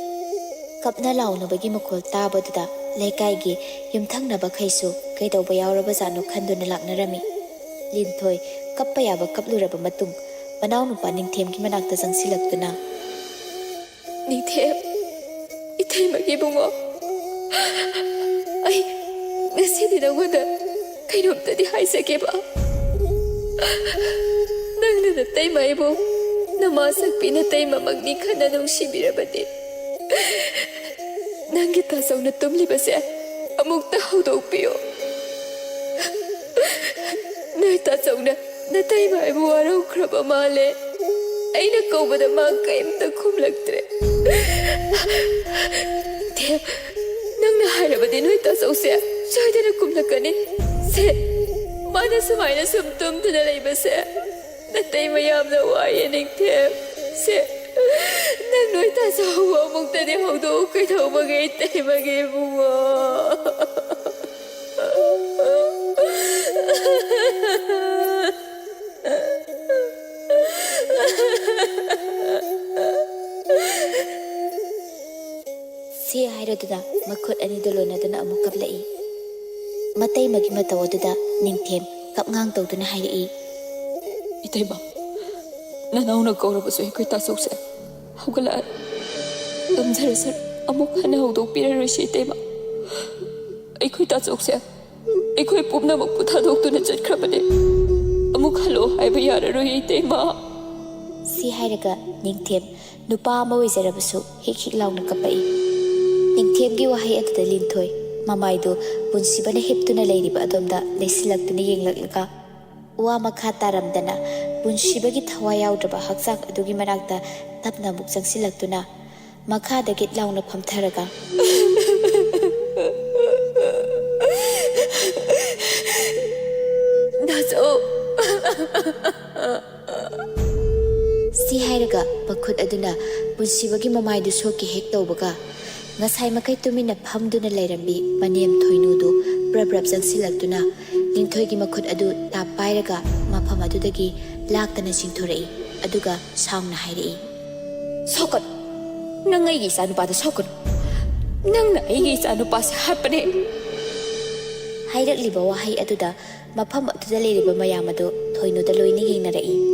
ꯀꯞꯅ ꯂꯥꯎꯅꯕꯒꯤ ꯃꯈꯣꯜ ꯇꯥꯕꯗꯨꯗ ꯂꯩꯀꯥꯏꯒꯤ ꯌꯨꯝꯊꯪꯅꯕꯈꯩꯁꯨ ꯀꯩꯗꯧꯕ ꯌꯥꯎꯔꯕꯖꯥꯠꯅꯣ ꯈꯟꯗꯨꯅ ꯂꯥꯛꯅꯔꯝꯃꯤ꯫ ꯂꯤꯟꯊꯣꯏ ꯀꯞꯄ ꯌꯥꯕ ꯀꯞꯂꯨꯔꯕ ꯃꯇꯨꯡ, ꯃꯅꯥꯎꯅꯨꯄꯥ ꯅꯤꯡꯊꯦꯝꯒꯤ ꯃꯅꯥꯛꯇ ꯆꯪꯁꯤꯜꯂꯛꯇꯨꯅ, "ꯅꯤꯡꯊꯦꯝ, ꯏꯇꯩꯃꯒꯤ ꯏꯕꯨꯡꯉꯣ, ꯑꯩ ꯉꯁꯤꯗꯤ ꯅꯉꯣꯟꯗ ꯀꯩꯅꯣꯝꯇꯗꯤ ꯍꯥꯏꯖꯒꯦꯕ꯫ ꯅꯪꯅ ꯅꯇꯩꯃ ꯑꯩꯕꯨ ꯅꯃꯥ ꯁꯛꯄꯤ ꯅꯇꯩꯃꯃꯛꯅꯤ ꯈꯟꯅ ꯅꯨꯡꯁꯤꯕꯤꯔꯕꯗꯤ, ꯅꯪꯒꯤ ꯇꯥꯆꯧꯅ ꯇꯨꯝꯂꯤꯕꯁꯦ ꯑꯃꯨꯛꯇ ꯍꯧꯗꯣꯛꯄꯤꯌꯨ꯫ ꯅꯣꯏ ꯇꯥꯆꯧꯅ ꯅꯇꯩꯃ ꯑꯩꯕꯨ ꯋꯥꯔꯧꯈ꯭ꯔꯕ ꯃꯥꯜꯂꯦ꯫ ꯑꯩꯅ ꯀꯧꯕꯗ ꯃꯥ ꯀꯩꯝꯇ ꯈꯨꯝꯂꯛꯇ꯭ꯔꯦ꯫ ꯅꯤꯡꯊꯦꯝ, ꯅꯪꯅ ꯍꯥꯏꯔꯕꯗꯤ ꯅꯣꯏ ꯇꯥꯆꯧꯁꯦ ꯁꯣꯏꯗꯅ ꯈꯨꯝꯂꯛꯀꯅꯤ꯫ ꯁꯦ, ꯃꯥꯅ ꯁꯨꯃꯥꯏꯅ ꯁꯨꯝ ꯇꯨꯝꯗꯨꯅ ꯂꯩꯕꯁꯦ ꯅꯇꯩꯃ ꯌꯥꯝꯅ ꯋꯥꯏꯌꯦ ꯅꯤꯡꯊꯦꯝ꯫ ꯁꯦ, ꯅꯪ ꯅꯣꯏ ꯇꯥꯆꯧꯕꯨ ꯑꯃꯨꯛꯇꯗꯤ ꯍꯧꯗꯣꯛꯎ ꯀꯩꯗꯧꯕꯒꯦ ꯏꯇꯩꯃꯒꯤ ꯏꯕꯨꯡꯉꯣ?" ꯁꯤ ꯍꯥꯏꯔꯗꯨꯅ ꯃꯈꯨꯠ ꯑꯅꯤꯗꯨ ꯂꯣꯟꯅꯗꯨꯅ ꯑꯃꯨꯛ ꯀꯞꯂꯛꯏ꯫ ꯃꯇꯩꯃꯒꯤ ꯃꯇꯧ ꯑꯗꯨꯗ ꯅꯤꯡꯊꯦꯝ ꯀꯞꯉꯥꯡ ꯇꯧꯗꯨꯅ ꯍꯥꯏꯔꯛꯏ, "ꯏꯇꯩꯃ, ꯅꯅꯥꯎꯅ ꯀꯧꯔꯕꯁꯨ ꯑꯩꯈꯣꯏ ꯇꯥꯆꯧꯁꯦ ꯍꯧꯒꯠꯂꯛꯑꯔꯣꯏ꯫ ꯇꯨꯝꯖꯔꯁꯅꯨ, ꯑꯃꯨꯛ ꯍꯟꯅ ꯍꯧꯗꯣꯛꯄꯤꯔꯔꯣꯏꯁꯤ ꯏꯇꯩꯃ꯫ ꯑꯩꯈꯣꯏ ꯇꯥꯆꯧꯁꯦ ꯑꯩꯈꯣꯏ ꯄꯨꯝꯅꯃꯛꯄꯨ ꯊꯥꯗꯣꯛꯇꯨꯅ ꯆꯠꯈ꯭ꯔꯕꯅꯦ꯫ ꯑꯃꯨꯛ ꯍꯜꯂꯛꯑꯣ ꯍꯥꯏꯕ ꯌꯥꯔꯔꯣꯏ ꯏꯇꯩꯃ꯫" ꯁꯤ ꯍꯥꯏꯔꯒ ꯅꯤꯡꯊꯦꯝ ꯅꯨꯄꯥ ꯑꯃ ꯑꯣꯏꯖꯔꯕꯁꯨ ꯍꯤꯛ ꯍꯤꯛ ꯂꯥꯎꯅ ꯀꯞꯄꯛꯏ꯫ ꯅꯤꯡꯊꯦꯝꯒꯤ ꯋꯥꯍꯩ ꯑꯗꯨꯗ ꯂꯤꯟꯊꯣꯏ ꯃꯃꯥꯏꯗꯨ ꯄꯨꯟꯁꯤꯕꯅ ꯍꯤꯞꯇꯨꯅ ꯂꯩꯔꯤꯕ ꯑꯗꯣꯝꯗ ꯂꯩꯁꯤꯜꯂꯛꯇꯨꯅ ꯌꯦꯡꯂꯛꯂꯒ ꯋꯥ ꯃꯈꯥ ꯇꯥꯔꯝꯗꯅ ꯄꯨꯟꯁꯤꯕꯒꯤ ꯊꯋꯥꯏ ꯌꯥꯎꯗ꯭ꯔꯕ ꯍꯛꯆꯥꯡ ꯑꯗꯨꯒꯤ ꯃꯅꯥꯛꯇ ꯇꯞꯅ ꯑꯃꯨꯛ ꯆꯪꯁꯤꯜꯂꯛꯇꯨꯅ ꯃꯈꯥꯗ ꯒꯤꯠ ꯂꯥꯎꯅ ꯐꯝꯊꯔꯒ, ꯁꯤ ꯍꯥꯏꯔꯒ ꯃꯈꯨꯠ ꯑꯗꯨꯅ ꯄꯨꯟꯁꯤꯕꯒꯤ ꯃꯃꯥꯏꯗꯨ ꯁꯣꯛꯀꯦ ꯍꯦꯛ ꯇꯧꯕꯒ, ꯉꯁꯥꯏ ꯃꯈꯩ ꯇꯨꯃꯤꯟꯅ ꯐꯝꯗꯨꯅ ꯂꯩꯔꯝꯕꯤ ꯃꯅꯦꯝ ꯊꯣꯏꯅꯨꯗꯨ ꯕ꯭ꯔꯞ ꯕ꯭ꯔꯞ ꯆꯪꯁꯤꯜꯂꯛꯇꯨꯅ ꯅꯤꯡꯊꯣꯏꯒꯤ ꯃꯈꯨꯠ ꯑꯗꯨ ꯇꯥꯞ ꯄꯥꯏꯔꯒ ꯃꯐꯝ ꯑꯗꯨꯗꯒꯤ ꯂꯥꯛꯇꯅ ꯆꯤꯡꯊꯣꯔꯛꯏ꯫ ꯑꯗꯨꯒ ꯁꯥꯎꯅ ꯍꯥꯏꯔꯛꯏ, "ꯁꯣꯛꯀꯅꯨ! ꯅꯪ ꯑꯩꯒꯤ ꯏꯆꯥꯅꯨꯄꯥꯗ ꯁꯣꯛꯀꯅꯨ! ꯅꯪꯅ ꯑꯩꯒꯤ ꯏꯆꯥꯅꯨꯄꯥꯁꯦ ꯍꯥꯠꯄꯅꯦ!" ꯍꯥꯏꯔꯛꯂꯤꯕ ꯋꯥꯍꯩ ꯑꯗꯨꯗ ꯃꯐꯝ ꯑꯗꯨꯗ ꯂꯩꯔꯤꯕ ꯃꯌꯥꯝ ꯑꯗꯨ ꯊꯣꯏꯅꯨꯗ ꯂꯣꯏꯅ ꯌꯦꯡꯅꯔꯛꯏ꯫